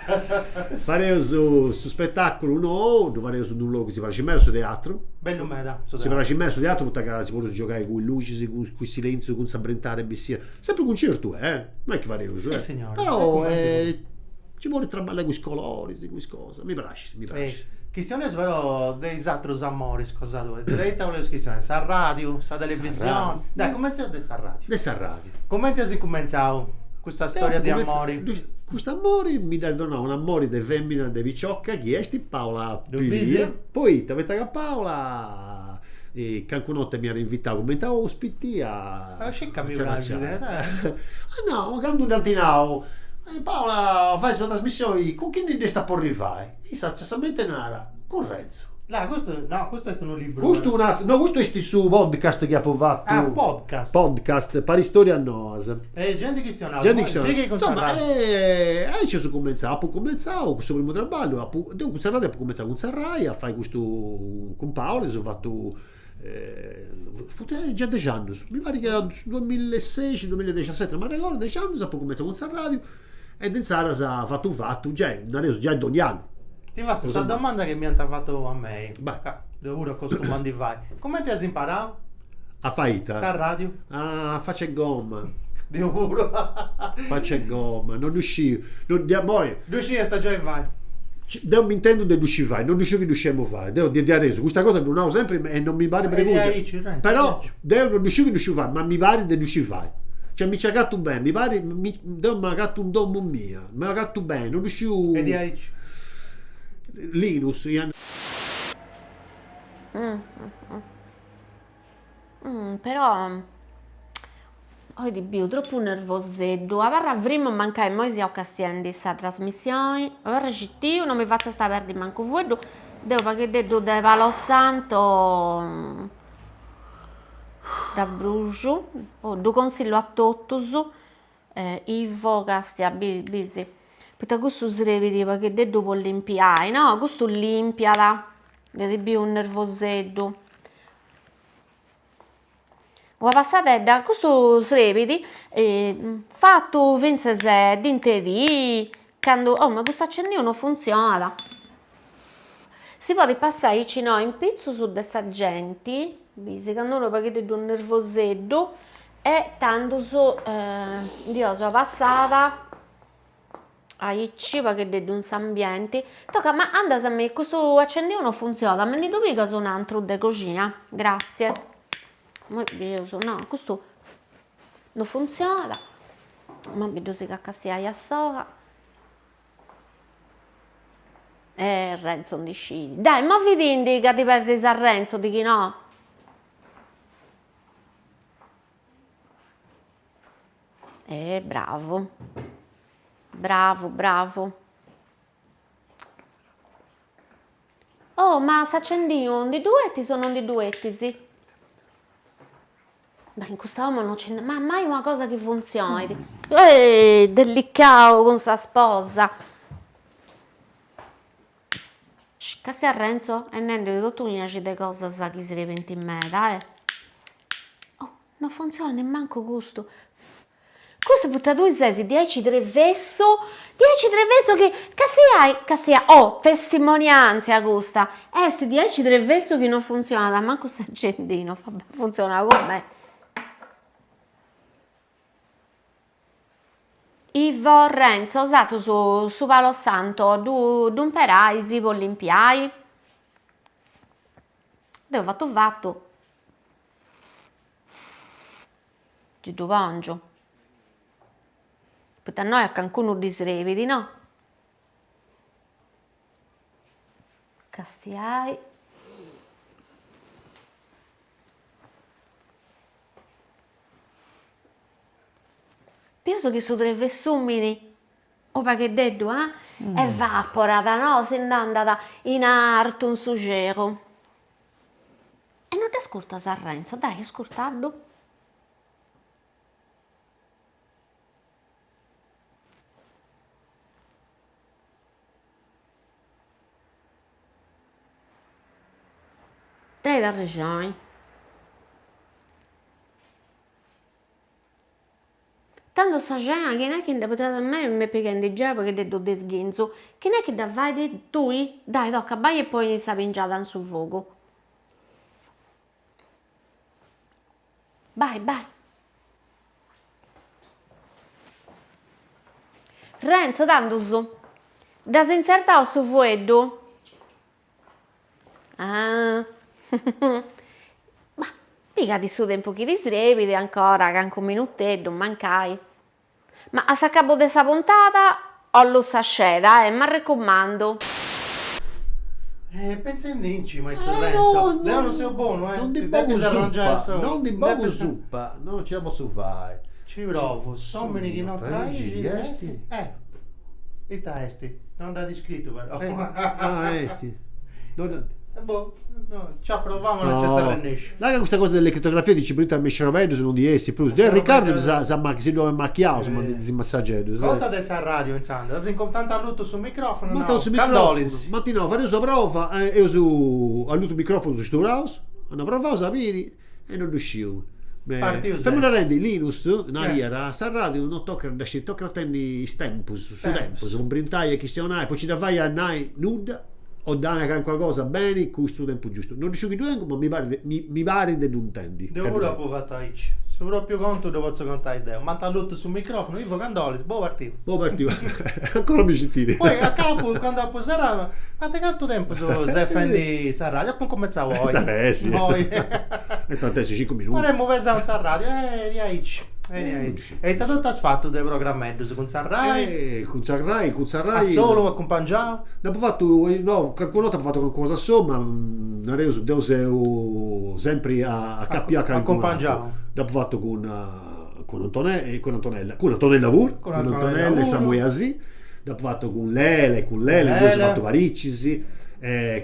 [SPEAKER 3] Fareus su spetaculu nou, ddu fareus in unu logu chi si praxit meda, su teatru.
[SPEAKER 2] Bellu meda
[SPEAKER 3] su teatru. Si praxit meda su teatru poita ca si podit giogai cun is luxis, cun is silenzius, cun sa brintada e bessida. Sempri cuncertu est, no est chi fareus, eh.
[SPEAKER 2] Sissignori.
[SPEAKER 3] Però ci podit traballai cun is coloris, cun is cosas, mi praxit, mi praxit.
[SPEAKER 2] Chistioneus però de is atrus amoris cosa tua, de ita 'oleus chistionai, sa radiu, sa televisioni, dai cumentzeus de sa radiu.
[SPEAKER 3] De sa radiu.
[SPEAKER 2] Cumenti as incumentzau custa storia de amori?
[SPEAKER 3] Custu amori mi dd'at donau un'amori de femina, de picioca chi est Paola Pilia, poita, poita ca Paola calincuna 'orta m'iat invitau cumenti a ospiti a
[SPEAKER 2] Ah scit mi praxit
[SPEAKER 3] Ah no, candu dd'ant nau, Paola fais una trasmissioni, cun chini dd'est a porri fai? Issa artziat sa menti e narat, cun Renzo.
[SPEAKER 2] Là, custu, no, custu est unu libru.
[SPEAKER 3] Custu un'aturu, no, custu est su podcast chi apu fatu.
[SPEAKER 2] Ah, podcast.
[SPEAKER 3] Podcast, Paristorias noas.
[SPEAKER 2] E genti chistionaus,
[SPEAKER 3] Genti chistionaus.
[SPEAKER 2] Sighi cun sa
[SPEAKER 3] Insoma,
[SPEAKER 2] radio.
[SPEAKER 3] e aici seu cumentzau, apu cumentzau cun su primu traballu, apu, deu cun sa radio apu cumentzau cun sa Rai a fai custu, cun Paola, eus fatu Funt giai dex'annus, mi parit chi su duemilasexi duemiladexiaseti, non m'arregordu, dex'annus apu cumentzau cun sa radiu e de insaras fatu fatu, giai, nareus giai dogni annu.
[SPEAKER 2] Ti fatzu sa domanda chi m'iant fatu a mei, ca deu puru acostumu a ndi fai, cumenti as imparau?
[SPEAKER 3] A fai ita?
[SPEAKER 2] Sa radiu.
[SPEAKER 3] Ah, faccia e gomma.
[SPEAKER 2] Deu puru.
[SPEAKER 3] Faccia e gomma, non ddu sciu, non
[SPEAKER 2] ddu Ddu sciiast giai fai.
[SPEAKER 3] Deu m'intendu de ddu scì fai, non ddu sciu chi ddu sciemu fai, deu de diaderus, custa cosa ddu nau sempri e non mi parit bregungia, però deu non ddu sciu chi ddu sciu fai, ma mi parit de ddu scì fai, cioè mi nci agatu beni, mi parit, mi, deu m'agatu in domu mia, m'agatu beni, non ddu sciu.
[SPEAKER 2] E diaici.
[SPEAKER 3] Linus iat
[SPEAKER 4] Però oi ti biu tropu nervoseddu, abarra frimu mancai immoi seu castiendi sa trasmissioni, abarra citiu, non mi fatzast perdi mancu fueddu, deu u' pagheddeddu de palo santo dd'abruxu, ddu consillu a totus. Ivo castia bisi, poita custu srebit u' pagheddeddu po limpiai, no, custu limpiat, nd'at biu nervoseddu. Una passadedda, custu srebit fatu fintzas dintedì, candu, oh ma custu acendiu no funtzionat, si podit passai aici no in pitzus de sa genti, bisi, candu unu u' paghededdu nervoseddu e tandus ndi 'osu una passada Aici u' pagheddeddu in s'ambienti. Toca, ma andas a mi, custu acendiu no funtzionat, mi ndi ddu pigas un'antru de coxina? Gratzie. Imoi bieus, no, custu no funtzionat, ma mi ddu sigu a castiai a sola. Eh Renzo ndi scit. Dai, movidindi ca ti perdis a Renzo, dichinò. Eh bravu, bravu bravu. Oh ma s'acendiu ndi ddu 'etis o non ndi ddu 'etis? Ma in custa 'omo non nci nd'at ma mai una cosa chi funtzionit. Eh delicau cun sa sposa. Castia Renzo est nendi totu un'inxi de cosas chi srebint meda eh. Oh no funtzionat nemmancu custu. Custu poita tui ses diaici trevessu, diaici trevessu chi, castiai, castia, oh testimoniantzia custa, est diaici trevessu chi no funtzionat mancu s'accendinu, va bè funtzionat cun mei. Ivo Renzo, 'osatrus su palo santo ddu ddu imperais po limpiai? Deu fatu fatu nci ddu pòngiu, poita innoi a cancunu ddi srebit, no? Castiai. Bieus chi su trevessumini u' pagheddeddu ah evaporat no, si nd'andat in artu in su celu. E no dd'ascurtas a Renzo, dai ascurtaddu. Tenit arrexoni. Tando sa cena chini est chi dda poita a mei m'est pighendi giai u' pagheddeddu de sghinzu, chini est chi dda fait? Tui? Dai toca bai e poni sa pingiada in su fogu. Bai bai. Renzo, tandus, dd'as intzertau su fueddu? Ah Bah, pigadi su tempus chi ti srebit ancora, cancu minuteddu, mancai. Ma a s'acabu de sa puntada 'ollu sa sceda, eh, m'arrecumandu.
[SPEAKER 2] Eh, pentzendinci, maistu Renzo, deu non seu bonu, eh,
[SPEAKER 3] Non ndi
[SPEAKER 2] ti
[SPEAKER 3] bogu
[SPEAKER 2] depis arrangiai
[SPEAKER 3] suppa,
[SPEAKER 2] solu.
[SPEAKER 3] non ndi bogu suppa, non nci dda potzu fai.
[SPEAKER 2] Ci provu, s'omini chi non traixit esti. Eh, ita esti? Non dd'at iscritu però.
[SPEAKER 3] Ah, esti.
[SPEAKER 2] Boh, no, ci at provau ma non nc'est arrennesciu.
[SPEAKER 3] Nai ca custa cosa delle crittografie dici poita me is ciorbeddos non ndi essit prus. Deu e Riccardo si si ddu amachiaus ma is massageddus.
[SPEAKER 2] Conta de sa radio intzandus, as t'ant allutu su microfonu
[SPEAKER 3] M'ant allutu su microfonu, m'ant nau fadeus sa prova e eus allutu microfonus sturaus, ant provau a biri E no ddu sciu.
[SPEAKER 2] Partiu ses.
[SPEAKER 3] Femu narendi, Linus nariat, sa radiu no tocat a dda sciri, tocat a tenni is tempus, su tempus po brintai e chistionai, po nci dda fai a nai nudda o nai calincuna cosa beni cun su tempus giustu. No ddu sciu chi ddu tengu ma mi parit mi parit de ddu intendi.
[SPEAKER 2] Deu puru apu fatu aici. Su propriu contu ddu potzu contai deu. M'ant allutu su microfonu, Ivo candu 'olis, boh partiu.
[SPEAKER 3] Boh partiu. Ancora mi citiri.
[SPEAKER 2] Poi a capu, candu apu serrau, ma de cantu tempus ses fendi sa radiu? Apu incumentzau oi.
[SPEAKER 3] Oi.
[SPEAKER 2] Oi.
[SPEAKER 3] E tant'essi cincu minutus.
[SPEAKER 2] Paremu pesau in sa radiu, e diaici, e diaici. E ita totu as fatu de programeddus cun sa Rai?
[SPEAKER 3] Cun sa Rai, cun sa Rai.
[SPEAKER 2] A solu, acumpangiau?
[SPEAKER 3] Nd'apu fatu, no, calincuna 'orta apu fatu calincuna cosa a solu, ma nareus deu seu sempri acapiau a calincunu
[SPEAKER 2] Acumpangiau.
[SPEAKER 3] Dd'apu fatu cun cun Antonella, cun Antonella, cun Antonella puru,
[SPEAKER 2] Cun
[SPEAKER 3] cun
[SPEAKER 2] Antonella
[SPEAKER 3] Antonella e
[SPEAKER 2] puru.
[SPEAKER 3] Samu Asi, dd'apu fatu cun Lele, cun Lele, nd'eus fatu paricis.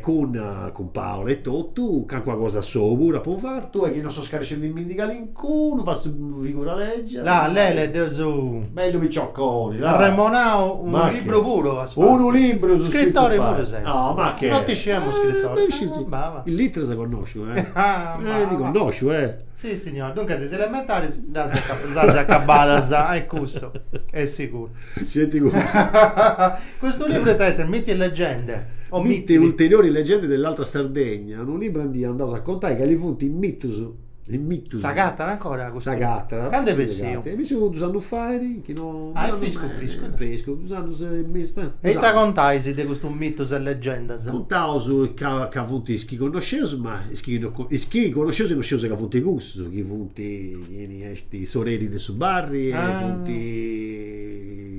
[SPEAKER 3] Cun cun Paola etotu, calincuna cosa sou puru apu fatu e chi no seu scarescendimindi calincunu, fatzu figura lègia.
[SPEAKER 2] Là, Lele, dd'eus.
[SPEAKER 3] Bellu piciocconi, là.
[SPEAKER 2] Arremonau unu libru puru as fatu.
[SPEAKER 3] Unu libru su
[SPEAKER 2] Scritori puru ses.
[SPEAKER 3] No, ma che.
[SPEAKER 2] No ti sciemu scritori.
[SPEAKER 3] Is literas connosciu, eh. Eh, ndi connosciu, eh.
[SPEAKER 2] Si, signori. Duncas is elementaris ddas as acabadas, e cussu est siguru.
[SPEAKER 3] Sceti cussu.
[SPEAKER 2] Custu libru at a essere Miti e leggende
[SPEAKER 3] o Miti e ulteriori leggende dell'altra Sardegna, unu libru aundi andaus a contai cali funt is mitus, is mitus.
[SPEAKER 2] S'agatat ancora custu?
[SPEAKER 3] S'agatat.
[SPEAKER 2] Candu est bessiu?
[SPEAKER 3] Est bessiu dus annus fait, chi no.
[SPEAKER 2] Ah, est friscu friscu.
[SPEAKER 3] Friscu, dus annus e mesu.
[SPEAKER 2] E ita contais de custus mitus e legendas?
[SPEAKER 3] Contaus ca ca funt is chi connosceus, ma is chi no is chi connosceus e no scieus ca funt cussus, chi funt chini est s'oreri de su Barri e funt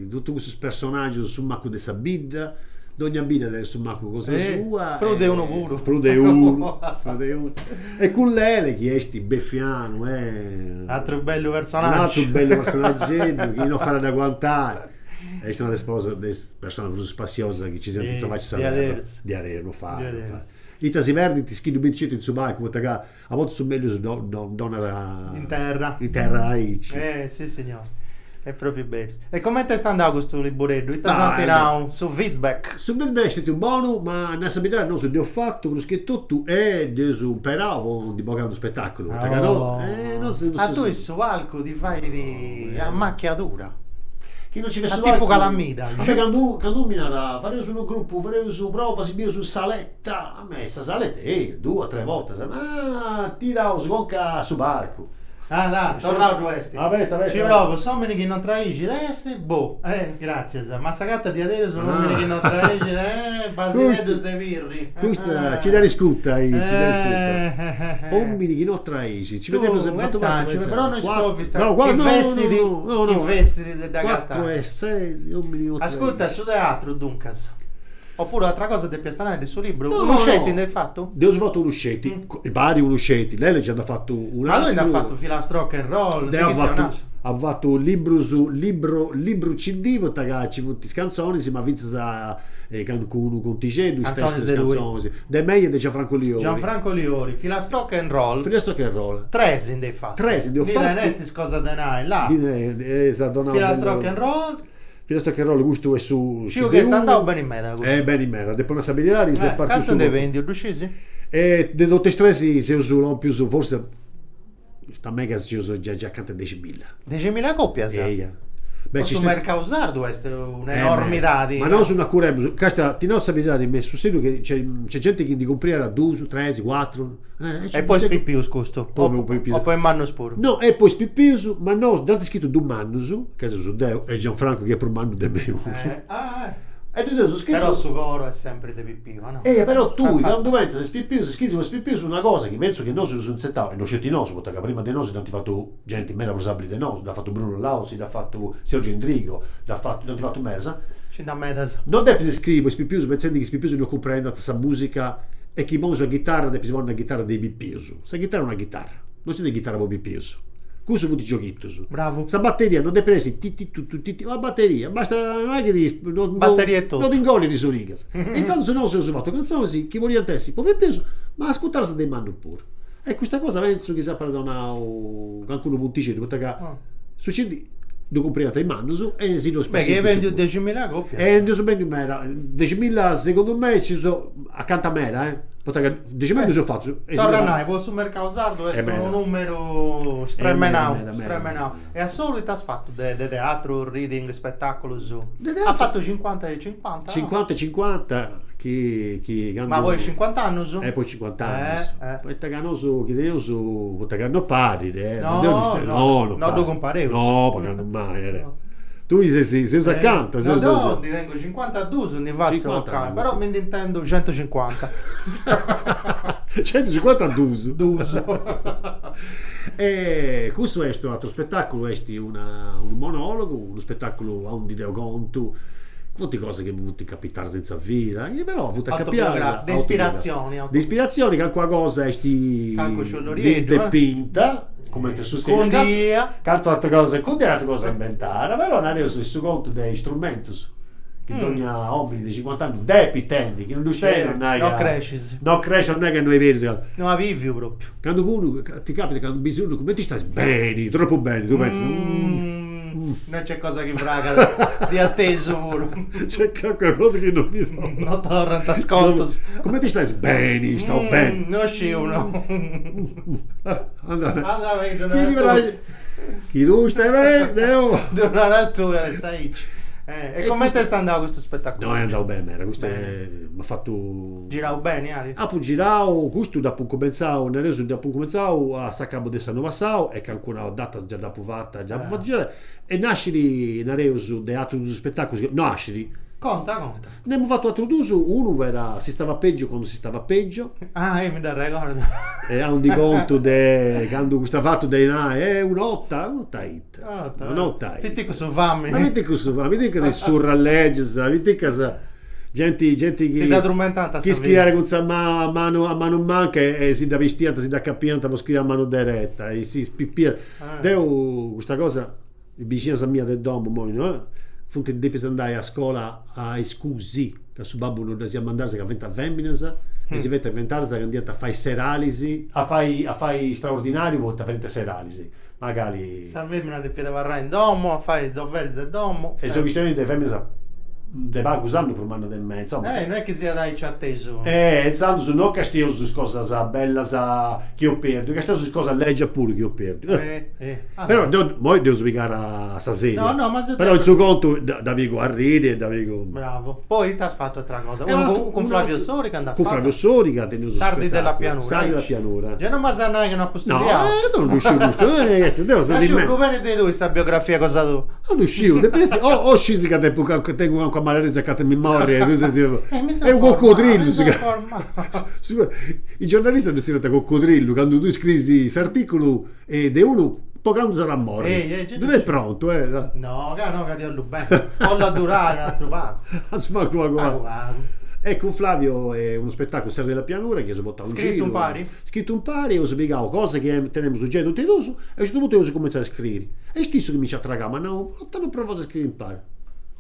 [SPEAKER 3] totu cussus personaggius, su maccu de sa bidda, dogna bidda tenit su maccu cosa sua.
[SPEAKER 2] Prus de unu puru.
[SPEAKER 3] Prus de unu, prus de unu. E cun Lele chi est befianu e.
[SPEAKER 2] Atru bellu personaggiu.
[SPEAKER 3] Un'atru bellu personaggeddu chi no fait a dd'aguantai. Est una de is de is personas prus spassiosas chi ci siant in sa faci 'e sa terra. Diaderus. No fait, no fait. Ita si perdint is chi ddu bint sceti in su palcu, poita ca A bortas su mellus donat.
[SPEAKER 2] In terra.
[SPEAKER 3] In terra aici.
[SPEAKER 2] Eh, si signori. Est propriu berus. E comente est andau custu libureddu? Ita s'ant nau? Su feedback?
[SPEAKER 3] Su feedback est stetiu bonu, ma a nai sa beridadi nosu dd'eus fatu prus che totu e dd'eus imperau po ndi bogai unu spetaculu, poita ca no.
[SPEAKER 2] A tui su palcu ti fait ammachiadura.
[SPEAKER 3] Chi non ci fessit
[SPEAKER 2] su palcu. A tipu calamida.
[SPEAKER 3] A mei candu candu mi narat fadeus unu gruppu, fadeus provas, bieus in saletta, A mei sa saletta, eia, duas, tres bortas, ma tiraus conca a su palcu.
[SPEAKER 2] Ah là, torrau ddu est.
[SPEAKER 3] Abeta, abeta.
[SPEAKER 2] Ci provu, s'omini chi non traixit est, boh, eh, gratzias, ma s'agatat diaderus un'omini chi non traixit, eh, basineddus de Pirri.
[SPEAKER 3] Custa ci dd'at iscuta aici, ci dd'at iscuta. Omini chi non traixit, ci
[SPEAKER 2] tu, pensaci, però no iscovis chi fessit, chi fessit de dd'agatai.
[SPEAKER 3] Cuatru e ses, omini chi non traixit.
[SPEAKER 2] Ascurta, su teatru duncas. Oppuru atra cosa depiast nai de su libru? No, unu sceti nd'eis fatu?
[SPEAKER 3] Nd'eus fatu unu sceti, impari unu sceti, Lele già nd'at fatu un'atru.
[SPEAKER 2] Ma tui nd'as fatu Filastrocca and roll,
[SPEAKER 3] Deu apu fatu, apu fatu librus, libru, libru CD poita ca ci funt is cantzonis ma fintzas cun contixeddu, is testus de is cantzonis, de mei e de Gianfranco Liori.
[SPEAKER 2] Gianfranco Liori, Filastrocca and roll.
[SPEAKER 3] Filastrocca and roll.
[SPEAKER 2] Tres nd'eis fatu.
[SPEAKER 3] Tres nd'eus fatu.
[SPEAKER 2] Ndi tenestis cosa de nai, là. Filastrocca and roll.
[SPEAKER 3] Filastrocca and roll custu est su
[SPEAKER 2] Sciu chi est andau beni meda custu.
[SPEAKER 3] Eh beni meda, depu nai sa beridadi est partiu
[SPEAKER 2] Cantu nd'eis bendiu, ddu scisi?
[SPEAKER 3] De totu is tres seus lompius forsis ita megas seus giai giai acanta 'e deximilla.
[SPEAKER 2] Deximilla copias?
[SPEAKER 3] Eia.
[SPEAKER 2] Po su mercau sardu est un'enormidadi.
[SPEAKER 3] Ma nosu no acuremus, casta, ti nau sa beridadi, m'est sussediu chi nc'est genti chi ndi cumpriat dus, tres, cuatru
[SPEAKER 2] E po is pipius custu? O po is mannus puru?
[SPEAKER 3] No, est po is pipius, ma nosu dd'ant scritu dus mannus, ca seus deu e Gianfranco chi est prus mannu de mei puru. E ddus eus scritus.
[SPEAKER 2] Però su coro est sempri de pipiu, o no?
[SPEAKER 3] Eia, però tui candu pentzas a is pipius, scrisi po is pipius una cosa chi pentzu chi nosu eus intzertau, e no sceti nosu, poita ca prima de nosu dd'ant fatu genti meda prus abili de nosu, dd'at fatu Bruno Lauzi, dd'at fatu Sergio Endrigo, dd'at fatu, dd'ant fatu medas.
[SPEAKER 2] Nci nd'at medas.
[SPEAKER 3] No depis scriri po is pipius pentzendi chi is pipius no cumprendant sa musica e chi ponis una ghitarra depis ponni una ghitarra de is pipius. Sa ghitarra est una ghitarra, no nci nd'est ghitarra po pipius. Cussus funt gioghitus.
[SPEAKER 2] Bravu.
[SPEAKER 3] Sa bateria no depit essi ti ti tu tu ti ti, una bateria, basta, no est chi ti, no
[SPEAKER 2] Bateria e totu.
[SPEAKER 3] no t'ingollit is origas. E intzandus nosu eus fatu cantzonis chi podiant essi po pipius ma ascurtadas de is mannus puru. E custa cosa pentzu chi s'apat donau cancunu puntixeddu, poita ca su CD ddu cumpriant is mannus e si ddu
[SPEAKER 2] Beh, chi eis bendiu deximilla copias.
[SPEAKER 3] E nd'eus bendiu meda, deximilla segundu mei ci seu acanta meda, eh, poita ca deximilla ddus eus fatus.
[SPEAKER 2] Torra a nai, po su mercau sardu est unu numeru stremenau, stremenau. E a solu ita as fatu de teatru, reading, spetaculus? As fatu cincuanta e cincuanta?
[SPEAKER 3] Cincuanta e cincuanta chi chi
[SPEAKER 2] candu. Ma po is cincuant'annus?
[SPEAKER 3] Eh po is cincuant'annus. Poita ca nosu chi teneus, poita ca no parit eh,
[SPEAKER 2] ma deu no no no no ddu cumpareus.
[SPEAKER 3] No, ma candu mai, tui ses seus acanta,
[SPEAKER 2] seus. No deu ndi tengu cincuantadus ndi fatzu ocannu, però mi ndi intendu centucincuanta.
[SPEAKER 3] Centucincuantadus.
[SPEAKER 2] Dus.
[SPEAKER 3] E cussu est u' ateru spetaculu, est una unu monologu, unu spetaculu aundi deu contu, funt cosas chi mi funt capitadas in sa vida, chi però funt acapiadas.
[SPEAKER 2] De ispiratzioni.
[SPEAKER 3] De ispiratzioni, calincuna cosa est
[SPEAKER 2] finta
[SPEAKER 3] e pinta, cumenti sutzedit.
[SPEAKER 2] Cundia.
[SPEAKER 3] Cantu atera cosa cundia, atera cosa imbentada, però nareus su contu de is trumentus. Chi dogna omini de cincuant'annus depit tenni, chi non ddus tenit 'olit nai ca.
[SPEAKER 2] No crescis.
[SPEAKER 3] No crescis 'olit nai ca no est berus.
[SPEAKER 2] No as biviu propriu.
[SPEAKER 3] Candu unu, ti capitat candu bis unu, cumenti stais? Beni, tropu beni, tu pentzas.
[SPEAKER 2] Non c'è cosa chi pragat di atesu puru.
[SPEAKER 3] C'è calincuna cosa chi non mi torrat.
[SPEAKER 2] Non torrant is contus.
[SPEAKER 3] Cumenti stais? Beni, stau beni.
[SPEAKER 2] No sciu no.
[SPEAKER 3] Anda beni.
[SPEAKER 2] Anda beni, ddu
[SPEAKER 3] Chi ti praxit. Chi tui stai beni, deu.
[SPEAKER 2] Ddu narat tui, est aici. E comente est andau custu spettaculu?
[SPEAKER 3] No, est andau beni meda, custu m'at fatu.
[SPEAKER 2] Girau beni, Ali?
[SPEAKER 3] Apu girau, custu dd'apu incumentzau, nareus, dd'apu incumentzau a s'acabu de s'annu passau e cancuna data già dd'apu fata, già dd'apu fatu girai e nascit, nareus, de aterus dus spettaculus, nascit.
[SPEAKER 2] Conta, conta.
[SPEAKER 3] Nd'emu fatu aterus dus, unu fiat Si stava peggio quando si stava peggio.
[SPEAKER 2] Ah, mi dd'arregordu.
[SPEAKER 3] E aundi contu de candu custu fatu de nai, eh un'ota, un'ota ita. Un'ota
[SPEAKER 2] ita. Piticu su famini.
[SPEAKER 3] Ma piticu su famini, piticas is surras legias, piticas genti genti chi
[SPEAKER 2] Si dda trumentant
[SPEAKER 3] sa chi scriiat cun sa manu a manu manca e si dda pistiant, si dda acapiant po scriri a manu dereta e si spipiat. Deu custa cosa Is bixinas mias de domu immoi no funt depias andai a scola a iscusi ca su babbu no ddas iat mandadas ca fiant feminas e si fiant inventadas ca andiant a fai seralis a fai a fai straordinariu poita fadiant seralis ma cali
[SPEAKER 2] Sa femina depiat abarrai in domu a fai is doveris de domu.
[SPEAKER 3] E seu chistionendi de feminas de pagus annus prus mannas de mei, insoma.
[SPEAKER 2] Eh, no est chi siat aici atesu.
[SPEAKER 3] E intzandus no castieus is cosas bellas chi eus perdiu, castieus is cosas legias puru chi eus perdiu.
[SPEAKER 2] Eh, eh.
[SPEAKER 3] Però deu, immoi dd'eus pigada a sa seria.
[SPEAKER 2] No, no, ma seu
[SPEAKER 3] Però in su contu dda pigu a arriri e dda pigu.
[SPEAKER 2] Bravo. Poi ita as fatu atra cosa? Unu cun Flavio Soriga nd'as
[SPEAKER 3] fatu? Cun Flavio Soriga teneus su
[SPEAKER 2] Sardi della pianura.
[SPEAKER 3] Sardi della pianura.
[SPEAKER 2] Già non m'as a nai chi no apu studiau.
[SPEAKER 3] No, deu non ddu sciu custu, est, deu
[SPEAKER 2] sa Dda sciu prus beni de tui sa biografia cosa tua.
[SPEAKER 3] Non ddu sciu, depit essi, o o scis ca depu ca tengu calincuna maladia ca mi morri e tui ses
[SPEAKER 2] È
[SPEAKER 3] unu coccodrillu I giornalistas ddu zerriant coccodrillu candu tui scrisi s'articulu e de unu po candu s'at a morri. Ddu est prontu eh.
[SPEAKER 2] No, ca no, ca ti 'ollu beni. 'Ollu addurai un atru pagu.
[SPEAKER 3] Pagu pagu pagu. E cun Flavio est unu spettaculu Sardi della pianura chi eus portau in giru.
[SPEAKER 2] Scritu impari?
[SPEAKER 3] Scritu impari, eus pigau cosa chi tenemus giai totu e duus e a unu certu puntu eus cumentzau a scriri. Est issu chi mi nc'at tragau, m'at nau, poita non provaus a scriri impari?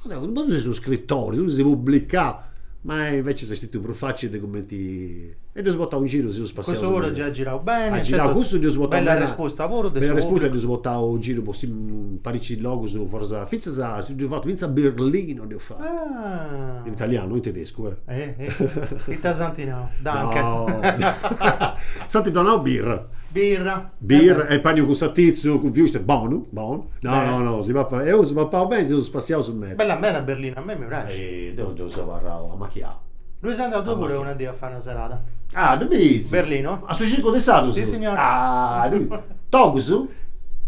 [SPEAKER 3] Ma deu, ma tui ses unu scritori, tui ses pubblicau. Ma invecias est stetiu prus facili de cumenti E dd'eus portau in giru, si seus spassiaus
[SPEAKER 2] Cussu puru giai at girau beni.
[SPEAKER 3] At girau, cussu dd'eus portau
[SPEAKER 2] Bella respusta puru
[SPEAKER 3] de su Bella respusta, dd'eus portau in giru po paricis logus foras, fintzas a, dd'eus fatu fintzas a Berlino dd'eus fatu. In italianu, no in tedescu
[SPEAKER 2] eh. Eh eh, ita s'ant nau? Danke.
[SPEAKER 3] No. S'ant donau birra.
[SPEAKER 2] Birra.
[SPEAKER 3] Birra e pani cun satitzu, cun würstel, bonu, bonu. No, no, no, si papat, eus papau beni, si seus spassiaus meda.
[SPEAKER 2] Bella meda Berlino, a mei mi praxit.
[SPEAKER 3] Deu deu seu abarrau amachiau.
[SPEAKER 2] Ddui seu andau deu puru una dì a fai una serada.
[SPEAKER 3] Ah, ddu bis?
[SPEAKER 2] Berlino.
[SPEAKER 3] A su circu de Sadus?
[SPEAKER 2] Si signor.
[SPEAKER 3] Ah, ddu Togus?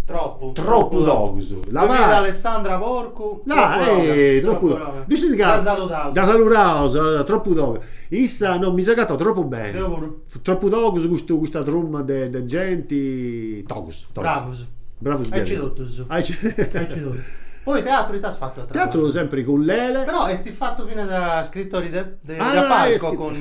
[SPEAKER 2] Tropu.
[SPEAKER 3] Tropu togus.
[SPEAKER 2] La fiat Alessandra Porcu.
[SPEAKER 3] La, eh, tropu toga. Ddu scis ca.
[SPEAKER 2] Dda saludaus.
[SPEAKER 3] Dda saludaus, tropu toga. Issa, no, mi seu agatau tropu beni.
[SPEAKER 2] Deu puru.
[SPEAKER 3] Tropu togus custu, custa truma de de genti, togus, togus.
[SPEAKER 2] Bravus.
[SPEAKER 3] Bravus
[SPEAKER 2] Aici totus.
[SPEAKER 3] Aici.
[SPEAKER 2] Aici totus. Poi teatru ita as fatu atra
[SPEAKER 3] cosa? Teatru sempri cun Lele.
[SPEAKER 2] Però est fatu finas scritori de de palco cun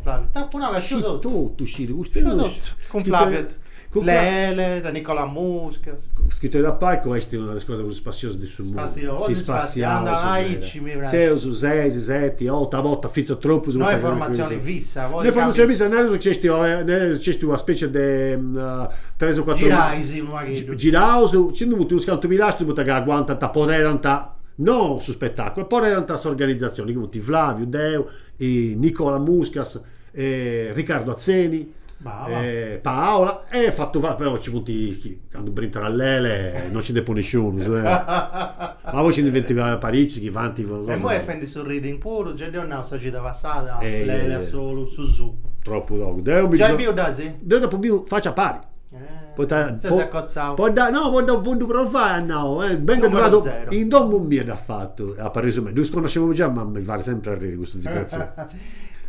[SPEAKER 2] Flavio. T'apu nau ca sciu totu.
[SPEAKER 3] Totu sciri, custu
[SPEAKER 2] Sciu totu. Cun Flavio. Lele, Nicola Muscas.
[SPEAKER 3] Scritori da palco est una de is cosas prus spassiosas de su mundu.
[SPEAKER 2] Spassiosa,
[SPEAKER 3] Si spassiaus meda.
[SPEAKER 2] Aici mi praxit.
[SPEAKER 3] Seus ses, seti, otu, a bortas fintzas tropus.
[SPEAKER 2] No est formatzioni fissa.
[SPEAKER 3] No est formatzioni fissa, nareus chi nc'est nc'est una specie de tres o cuatru.
[SPEAKER 2] Girais unu pagheddu.
[SPEAKER 3] Giraus, nci ndi funt unus cantu pilastru poita ca aguantant, apoderant no su spettaculu, apoderant s'organizatzioni, chi funt Flaviu, deu, Nicola Muscas, Riccardo Atzeni, Paola e fatu fatu però nci funt chi candu brintat Lele non nci nd'est po nisciunus ma poi nci ndi funt paricis chi faint
[SPEAKER 2] E imoi est fendi su reading puru, gei dd'eus nau sa cida passada, Lele a solu, su su.
[SPEAKER 3] Tropu togu. Deu mi
[SPEAKER 2] Giai biu dd'as?
[SPEAKER 3] Deu dd'apu biu faci a pari.
[SPEAKER 2] Poita Ses acotzau.
[SPEAKER 3] Po dda, no, po dda, po ddu provai at nau, bengu
[SPEAKER 2] Numero
[SPEAKER 3] fatu,
[SPEAKER 2] zero.
[SPEAKER 3] in domu mia dd'at fatu, apu arrisu meda, ddus connoscemu giai ma mi fait sempri arriri custu disgraziau.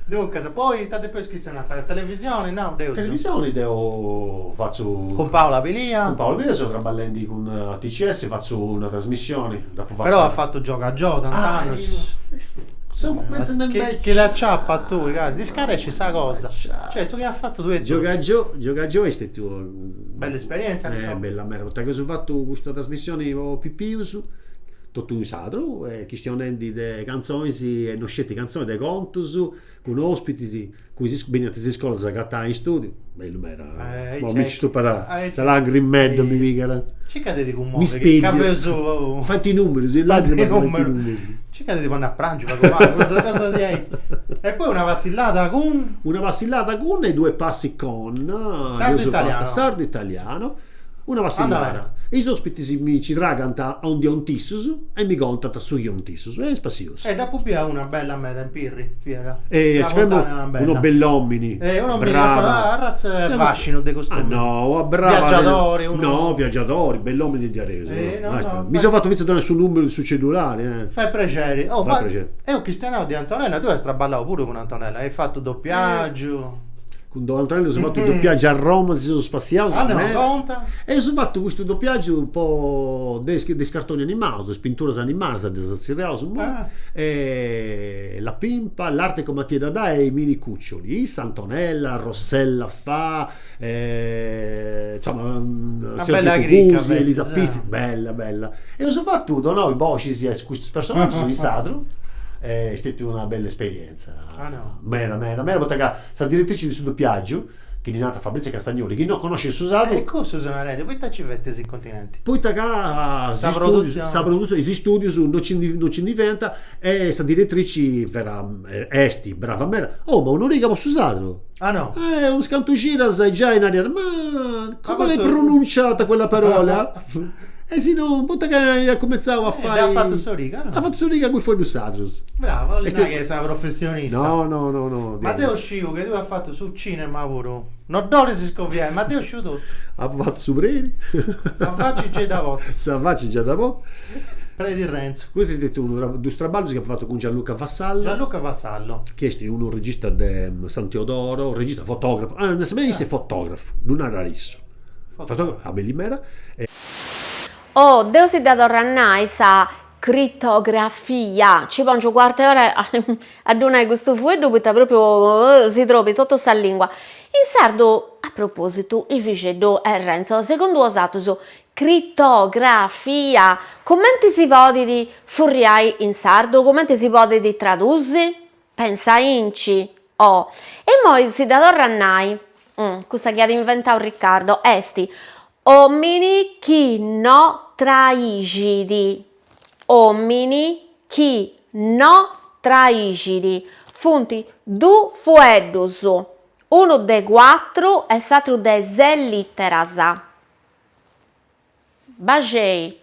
[SPEAKER 2] Duncas, poi ita depeus chistionai atra televisioni, nau deus.
[SPEAKER 3] Televisioni deu fatzu.
[SPEAKER 2] Cun Paola Pilia.
[SPEAKER 3] Cun Paola Pilia seu traballendi cun TCS, fatzu una trasmissioni, dd'apu fata.
[SPEAKER 2] Però at fatu Gioga Giò tant'annus.
[SPEAKER 3] Seu cumentzendi a
[SPEAKER 2] Chi chi t'aciapat tui, ca ti scarescis sa cosa. Cioè su chi as fatu tui etotu.
[SPEAKER 3] Gioga Giò, Gioga Giò est stetiu.
[SPEAKER 2] Bella esperienza
[SPEAKER 3] Eh bella meda, poita ca eus fatu custa trasmissioni po pipius. Totu in sardu e chistionendi de cantzonis e no sceti cantzonis, de contus, cun ospitis, cun is beniant is iscolas a s'agatai in studiu, bellu meda, mo mi nci stupat sa lagrimedda mi pigat.
[SPEAKER 2] Circa de ti cummovi, ca feus
[SPEAKER 3] Faint i numerus, is lagrimas faint i numerus.
[SPEAKER 2] Circa de ti ponni a prangi pagu pagu, cosa diaici. E poi una passillada cun?
[SPEAKER 3] Una passillada cun e due passi con.
[SPEAKER 2] Sardu italiano.
[SPEAKER 3] Sardu italiano. Una passillada. E is ospitis mi nci tragant aundi 'onint issus e mi contant su chi 'onint issus. E est spassiosu.
[SPEAKER 2] E dd'apu bia una bella meda in Pirri, fiat.
[SPEAKER 3] E ci femu unu bell'omini.
[SPEAKER 2] E unu brava. Arratza 'e fascinu de custu.
[SPEAKER 3] Ah no, una brava.
[SPEAKER 2] Viaggiadori, unu.
[SPEAKER 3] No, viaggiadori, bell'omini diaderus. No, no. Mi seu fatu fintzas donai su numeru de su cellulari, eh.
[SPEAKER 2] Fait prexeri. Oh, ma eus chistionau de Antonella, tui as traballau puru cun Antonella, ai fatu dopiagiu.
[SPEAKER 3] Cun don Antonello eus fatu dopiagiu a Roma, si seus spassiaus
[SPEAKER 2] Ah no, conta.
[SPEAKER 3] Eus fatu custu dopiagiu po de is cartoni animaus, is pinturas animadas ddas tzerriaus immoi, e La Pimpa, L'arte con Mattia Dadà e i Mini Cuccioli, issa, Antonella, Rossella Fa, insoma
[SPEAKER 2] Una bella cricca
[SPEAKER 3] Cusi, Elisa Pisti, bella bella. Eus fatu donau is boxis a custus personaggius in sardu, est stetia una bella esperienza, meda meda meda, poita ca Sa diretrici de su dopiàgiu, chi ddi nant Fabrizia Castagnoli, chi no connoscit su sardu.
[SPEAKER 2] E cussu seu narendi, poita ci festis in continenti?
[SPEAKER 3] Poita ca
[SPEAKER 2] sa produtzioni,
[SPEAKER 3] sa produtzioni, is istudius no ci ndi no ci ndi fiant e sa diretrici fiat est brava meda, oh ma un'origa po su sardu.
[SPEAKER 2] Ah no?
[SPEAKER 3] Eh unus cantu cidas e giai nariat, ma come l'hai pronunciata quella parola? E si no, poita ca iat cumentzau a fai.
[SPEAKER 2] Dd'at fatu s'origa, no?
[SPEAKER 3] At fatu s'origa cun is fueddus sardus.
[SPEAKER 2] Brava, 'olit nai chi est una professionista.
[SPEAKER 3] No, no, no, no.
[SPEAKER 2] Ma deu sciu chi tui as fatu su cinema puru. No dd'olis scoviai, ma deu sciu totu.
[SPEAKER 3] Apu fatu su predi.
[SPEAKER 2] Sa faci gei dda portas.
[SPEAKER 3] Sa faci già dda portu.
[SPEAKER 2] Predi Renzo.
[SPEAKER 3] Custu est stetiu unu dus traballus chi apu fatu cun Gianluca Vassallo.
[SPEAKER 2] Gianluca Vassallo.
[SPEAKER 3] Chi est unu regista de San Teodoro, regista fotografu, ah, est fotografu, ddu narat issu. Fotografu, abili meda.
[SPEAKER 4] Oh, deu si dda torru a nai sa critografia, ci pongiu u' cuartu 'e ora a ddu nai custu fueddu poita propriu si trobit totu sa lingua. In sardu, a propositu, Ivixeddu e Renzo, segundu 'osatrus, critografia, cumenti si podit furriai in sardu, cumenti si podit tradusi? Pensainci, oh. E immoi si dda torru a nai, custa chi at inventau Riccardo, est Omini chi no traixit, omini chi no traixit, funt dus fueddus, unu de cuatru e s'atru de ses literas. Baxei.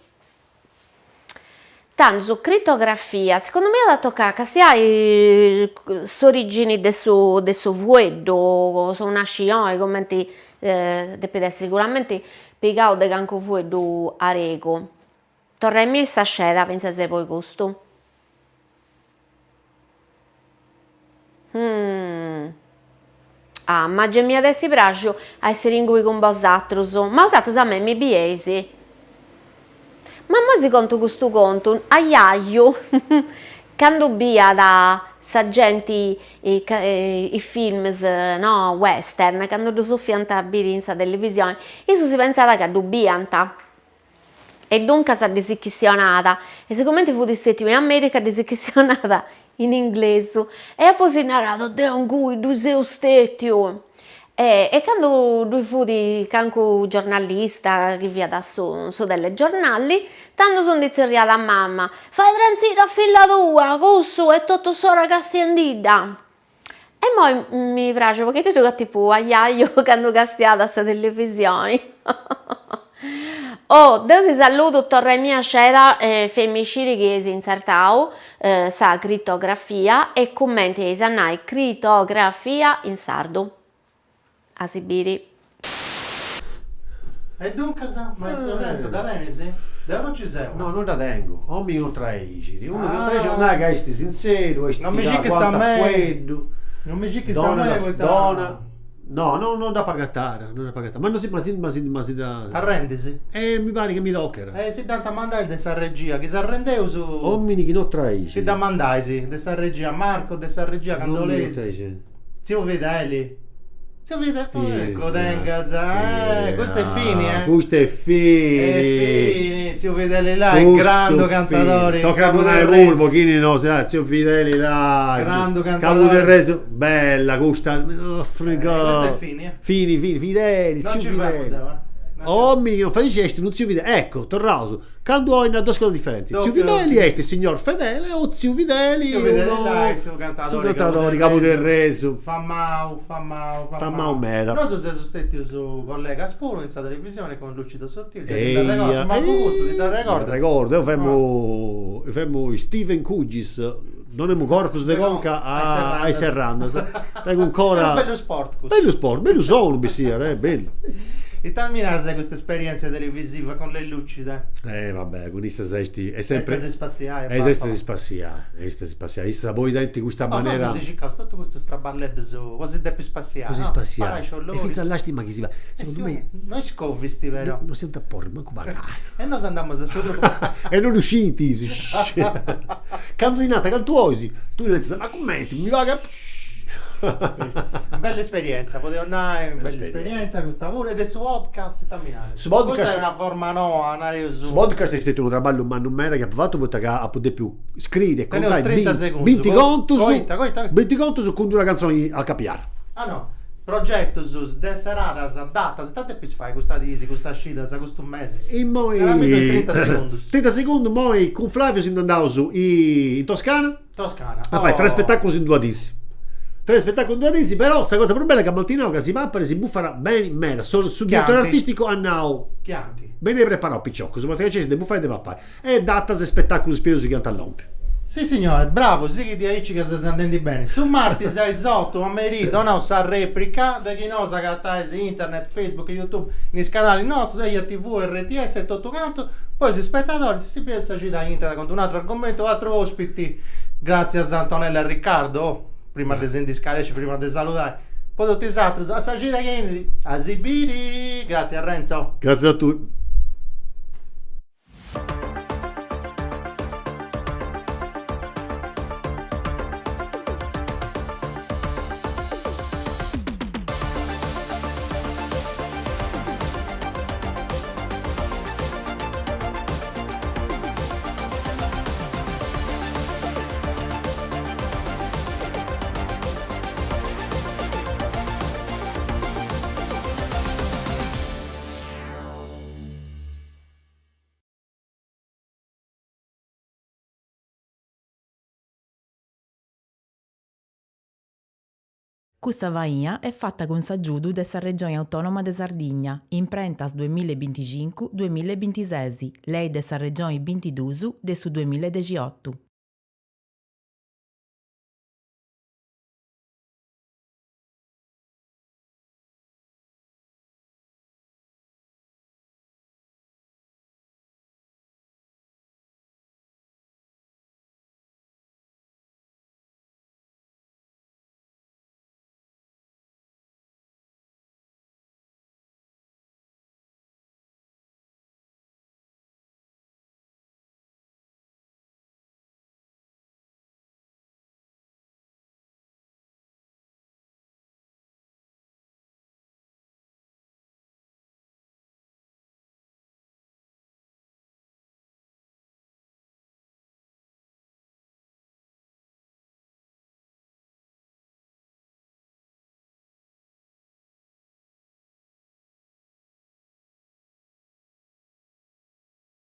[SPEAKER 4] Tandus, critografia, segundu mei at a tocai a castiai s'origini de su de su fueddu, su nascioni, cumenti depit essi siguramenti pigau de cancu fueddu aregu. Torraimì sa sceda fintzas e poi custu. Ah, ma gei m'iat essi praxiu a essiri ingui cun bosatrus, ma 'osatrus a mei mi bieis? Ma immoi si contu custu contu, aiaiu candu biat sa genti is films no western, candu ddus fiant biri in sa televisioni, issu si pentzat ca ddu biant E duncas ddis chistionat, e sigumenti fut stetiu in America ddis chistionat in inglesu, e a poi si narat, deu ingui ddui seu stetiu! E e candu ddui fut cancu giornalista chi fiat a su su telegiornali, tandus ndi tzerriat a mama, Fai trantziri a filla tua, cussu est totu s'ora castiendidda! E immoi mi praxit u' pogheddu ca tipu aiaiu candu castiat sa televisioni. Oh, deu si saludu, torraimì a sceda e feimì sciri chi eis intzertau sa critografia e cumenti eis a nai critografia in sardu. A si biri.
[SPEAKER 2] E duncas, maestru Renzo, dda tenis? Deu non ci seu.
[SPEAKER 3] No, non dda tengu. Omini non traixit. Unu chi non traixit 'olit nai ca est sintzeru, est
[SPEAKER 2] Non mi circhist a mei.
[SPEAKER 3] fueddu.
[SPEAKER 2] Non mi circhist a mei poita.
[SPEAKER 3] Dona. No, no, non dd'apu agatada, non dd'apu agatada. Ma no si, ma si, ma si, ma si dda.
[SPEAKER 2] T'arrendis?
[SPEAKER 3] Eh, mi parit chi mi tocat.
[SPEAKER 2] Eh, si dd'ant a mandai de sa regia, chi s'arrendeus.
[SPEAKER 3] Omini chi non traixit.
[SPEAKER 2] Si dda mandais de sa regia Marco, de sa regia candu 'oleis. Tziu Fideli. Tziu Fideli, codengas, eh, custu est fini, eh.
[SPEAKER 3] Custu est fini.
[SPEAKER 2] Est fini, tziu Fideli Lai, grandu cantadori.
[SPEAKER 3] Tocat a ddu nai puru po chini no si, tziu Fideli Lai.
[SPEAKER 2] Grandu cantadori.
[SPEAKER 3] Cabuderresu, bella custa,
[SPEAKER 2] custu est fini, eh.
[SPEAKER 3] Fini, fini, Fideli, tziu Fideli. Omini chi non fait gestu, non tziu Fideli, ecco, torraus Candu oi nau duas cosas diferentis, tziu Fideli est signor Fedele o tziu Fideli
[SPEAKER 2] Tziu Fideli Lai, su cantadori
[SPEAKER 3] su cantadori cabuderresu.
[SPEAKER 2] Famau, famau,
[SPEAKER 3] famau. Famau meda.
[SPEAKER 2] Nosu seus stetius collegas puru in sa televisioni cun Lucido Sottili, ti dd'arregordas? Mancu custu ti dd'arregordas?
[SPEAKER 3] Mi dd'arregordu, deu femu femu Steven Cugis, donemu corpus de conca a is serrandas. Tengu 'ncora.
[SPEAKER 2] Bellu sport
[SPEAKER 3] custu. Bellu sport, bellu sonu bessiat, eh, bellu.
[SPEAKER 2] Ita mi naras de custa esperienza televisiva con le lucide?
[SPEAKER 3] Eh va bè, cun issas est est sempre.
[SPEAKER 2] Est a si spassiai.
[SPEAKER 3] Est a si spassiai, est a si spassiai. Issas poi tenint custa manera.
[SPEAKER 2] Nosu si circaus totu custus traballeddus po si depi spassiai,
[SPEAKER 3] Po si spassiai. E finzas lastima chi si fait. Segundu mei.
[SPEAKER 2] No iscovisti però.
[SPEAKER 3] No s'iant a porri mancu pagai.
[SPEAKER 2] E nosu andamus a su trucu.
[SPEAKER 3] E no ddu scint issus. Candu ti nant cantu 'ois, tui pentzas, ma cumenti, mi pagat
[SPEAKER 2] Bella esperienza, podeus nai, bella esperienza custa puru, e de su podcast ita mi naras?
[SPEAKER 3] Su podcast.
[SPEAKER 2] Custa est una forma noa, nareus.
[SPEAKER 3] Su podcast est stetiu unu traballu mannu meda chi apu fatu poita ca apu depiu scriri e
[SPEAKER 2] contai Teneus trinta segundu.
[SPEAKER 3] Binti contus,
[SPEAKER 2] Coita, coita.
[SPEAKER 3] Binti contus cun d'una cantzoni acapiada.
[SPEAKER 2] Ah no, progetus de seradas, datas, ita depis fai custa dis, custas cidas, custus mesis?
[SPEAKER 3] Immoi.
[SPEAKER 2] Naramiddu in trinta segundus.
[SPEAKER 3] Trinta segundus, immoi cun Flavio si nd'andaus in Toscana.
[SPEAKER 2] Toscana.
[SPEAKER 3] A fai tres spetaculus in duas dis. Tres spetaculus in duas dis, però sa cosa prus bella ca m'ant nau ca si papat e si bufat beni meda, su su direttori artisticu at nau.
[SPEAKER 2] Chianti.
[SPEAKER 3] Beni preparau piciocus, poita ca nc'est de bufai e de papai. E datas e spetaculus prus chi ant a lompi.
[SPEAKER 2] Si signore, bravu, sighi diaici ca ses andendi beni. Su martis a is otu a merì donaus sa reprica, de chi no s'agatais in internet, Facebook, YouTube, in is canalis nostus, Eja TV, RTS e totu cantu. Po is ispetadoris, si bieus sa cida intra cun d'un'atru argomentu, atru ospiti, gratzias a Antonella e Riccardo, prima de si ndi scaresci, prima de saludai, po totu is atrus, a sa cida chi 'enit, a si biri, gratzias Renzo.
[SPEAKER 3] Gratzias a tui.
[SPEAKER 1] Custa faina est fata cun s'agiudu de sa Regioni Autònoma de Sardigna, imprentas duamilla e binticincu, duamilla e bintises, lei de sa Regioni bintidus de su duamilla e dexiotu.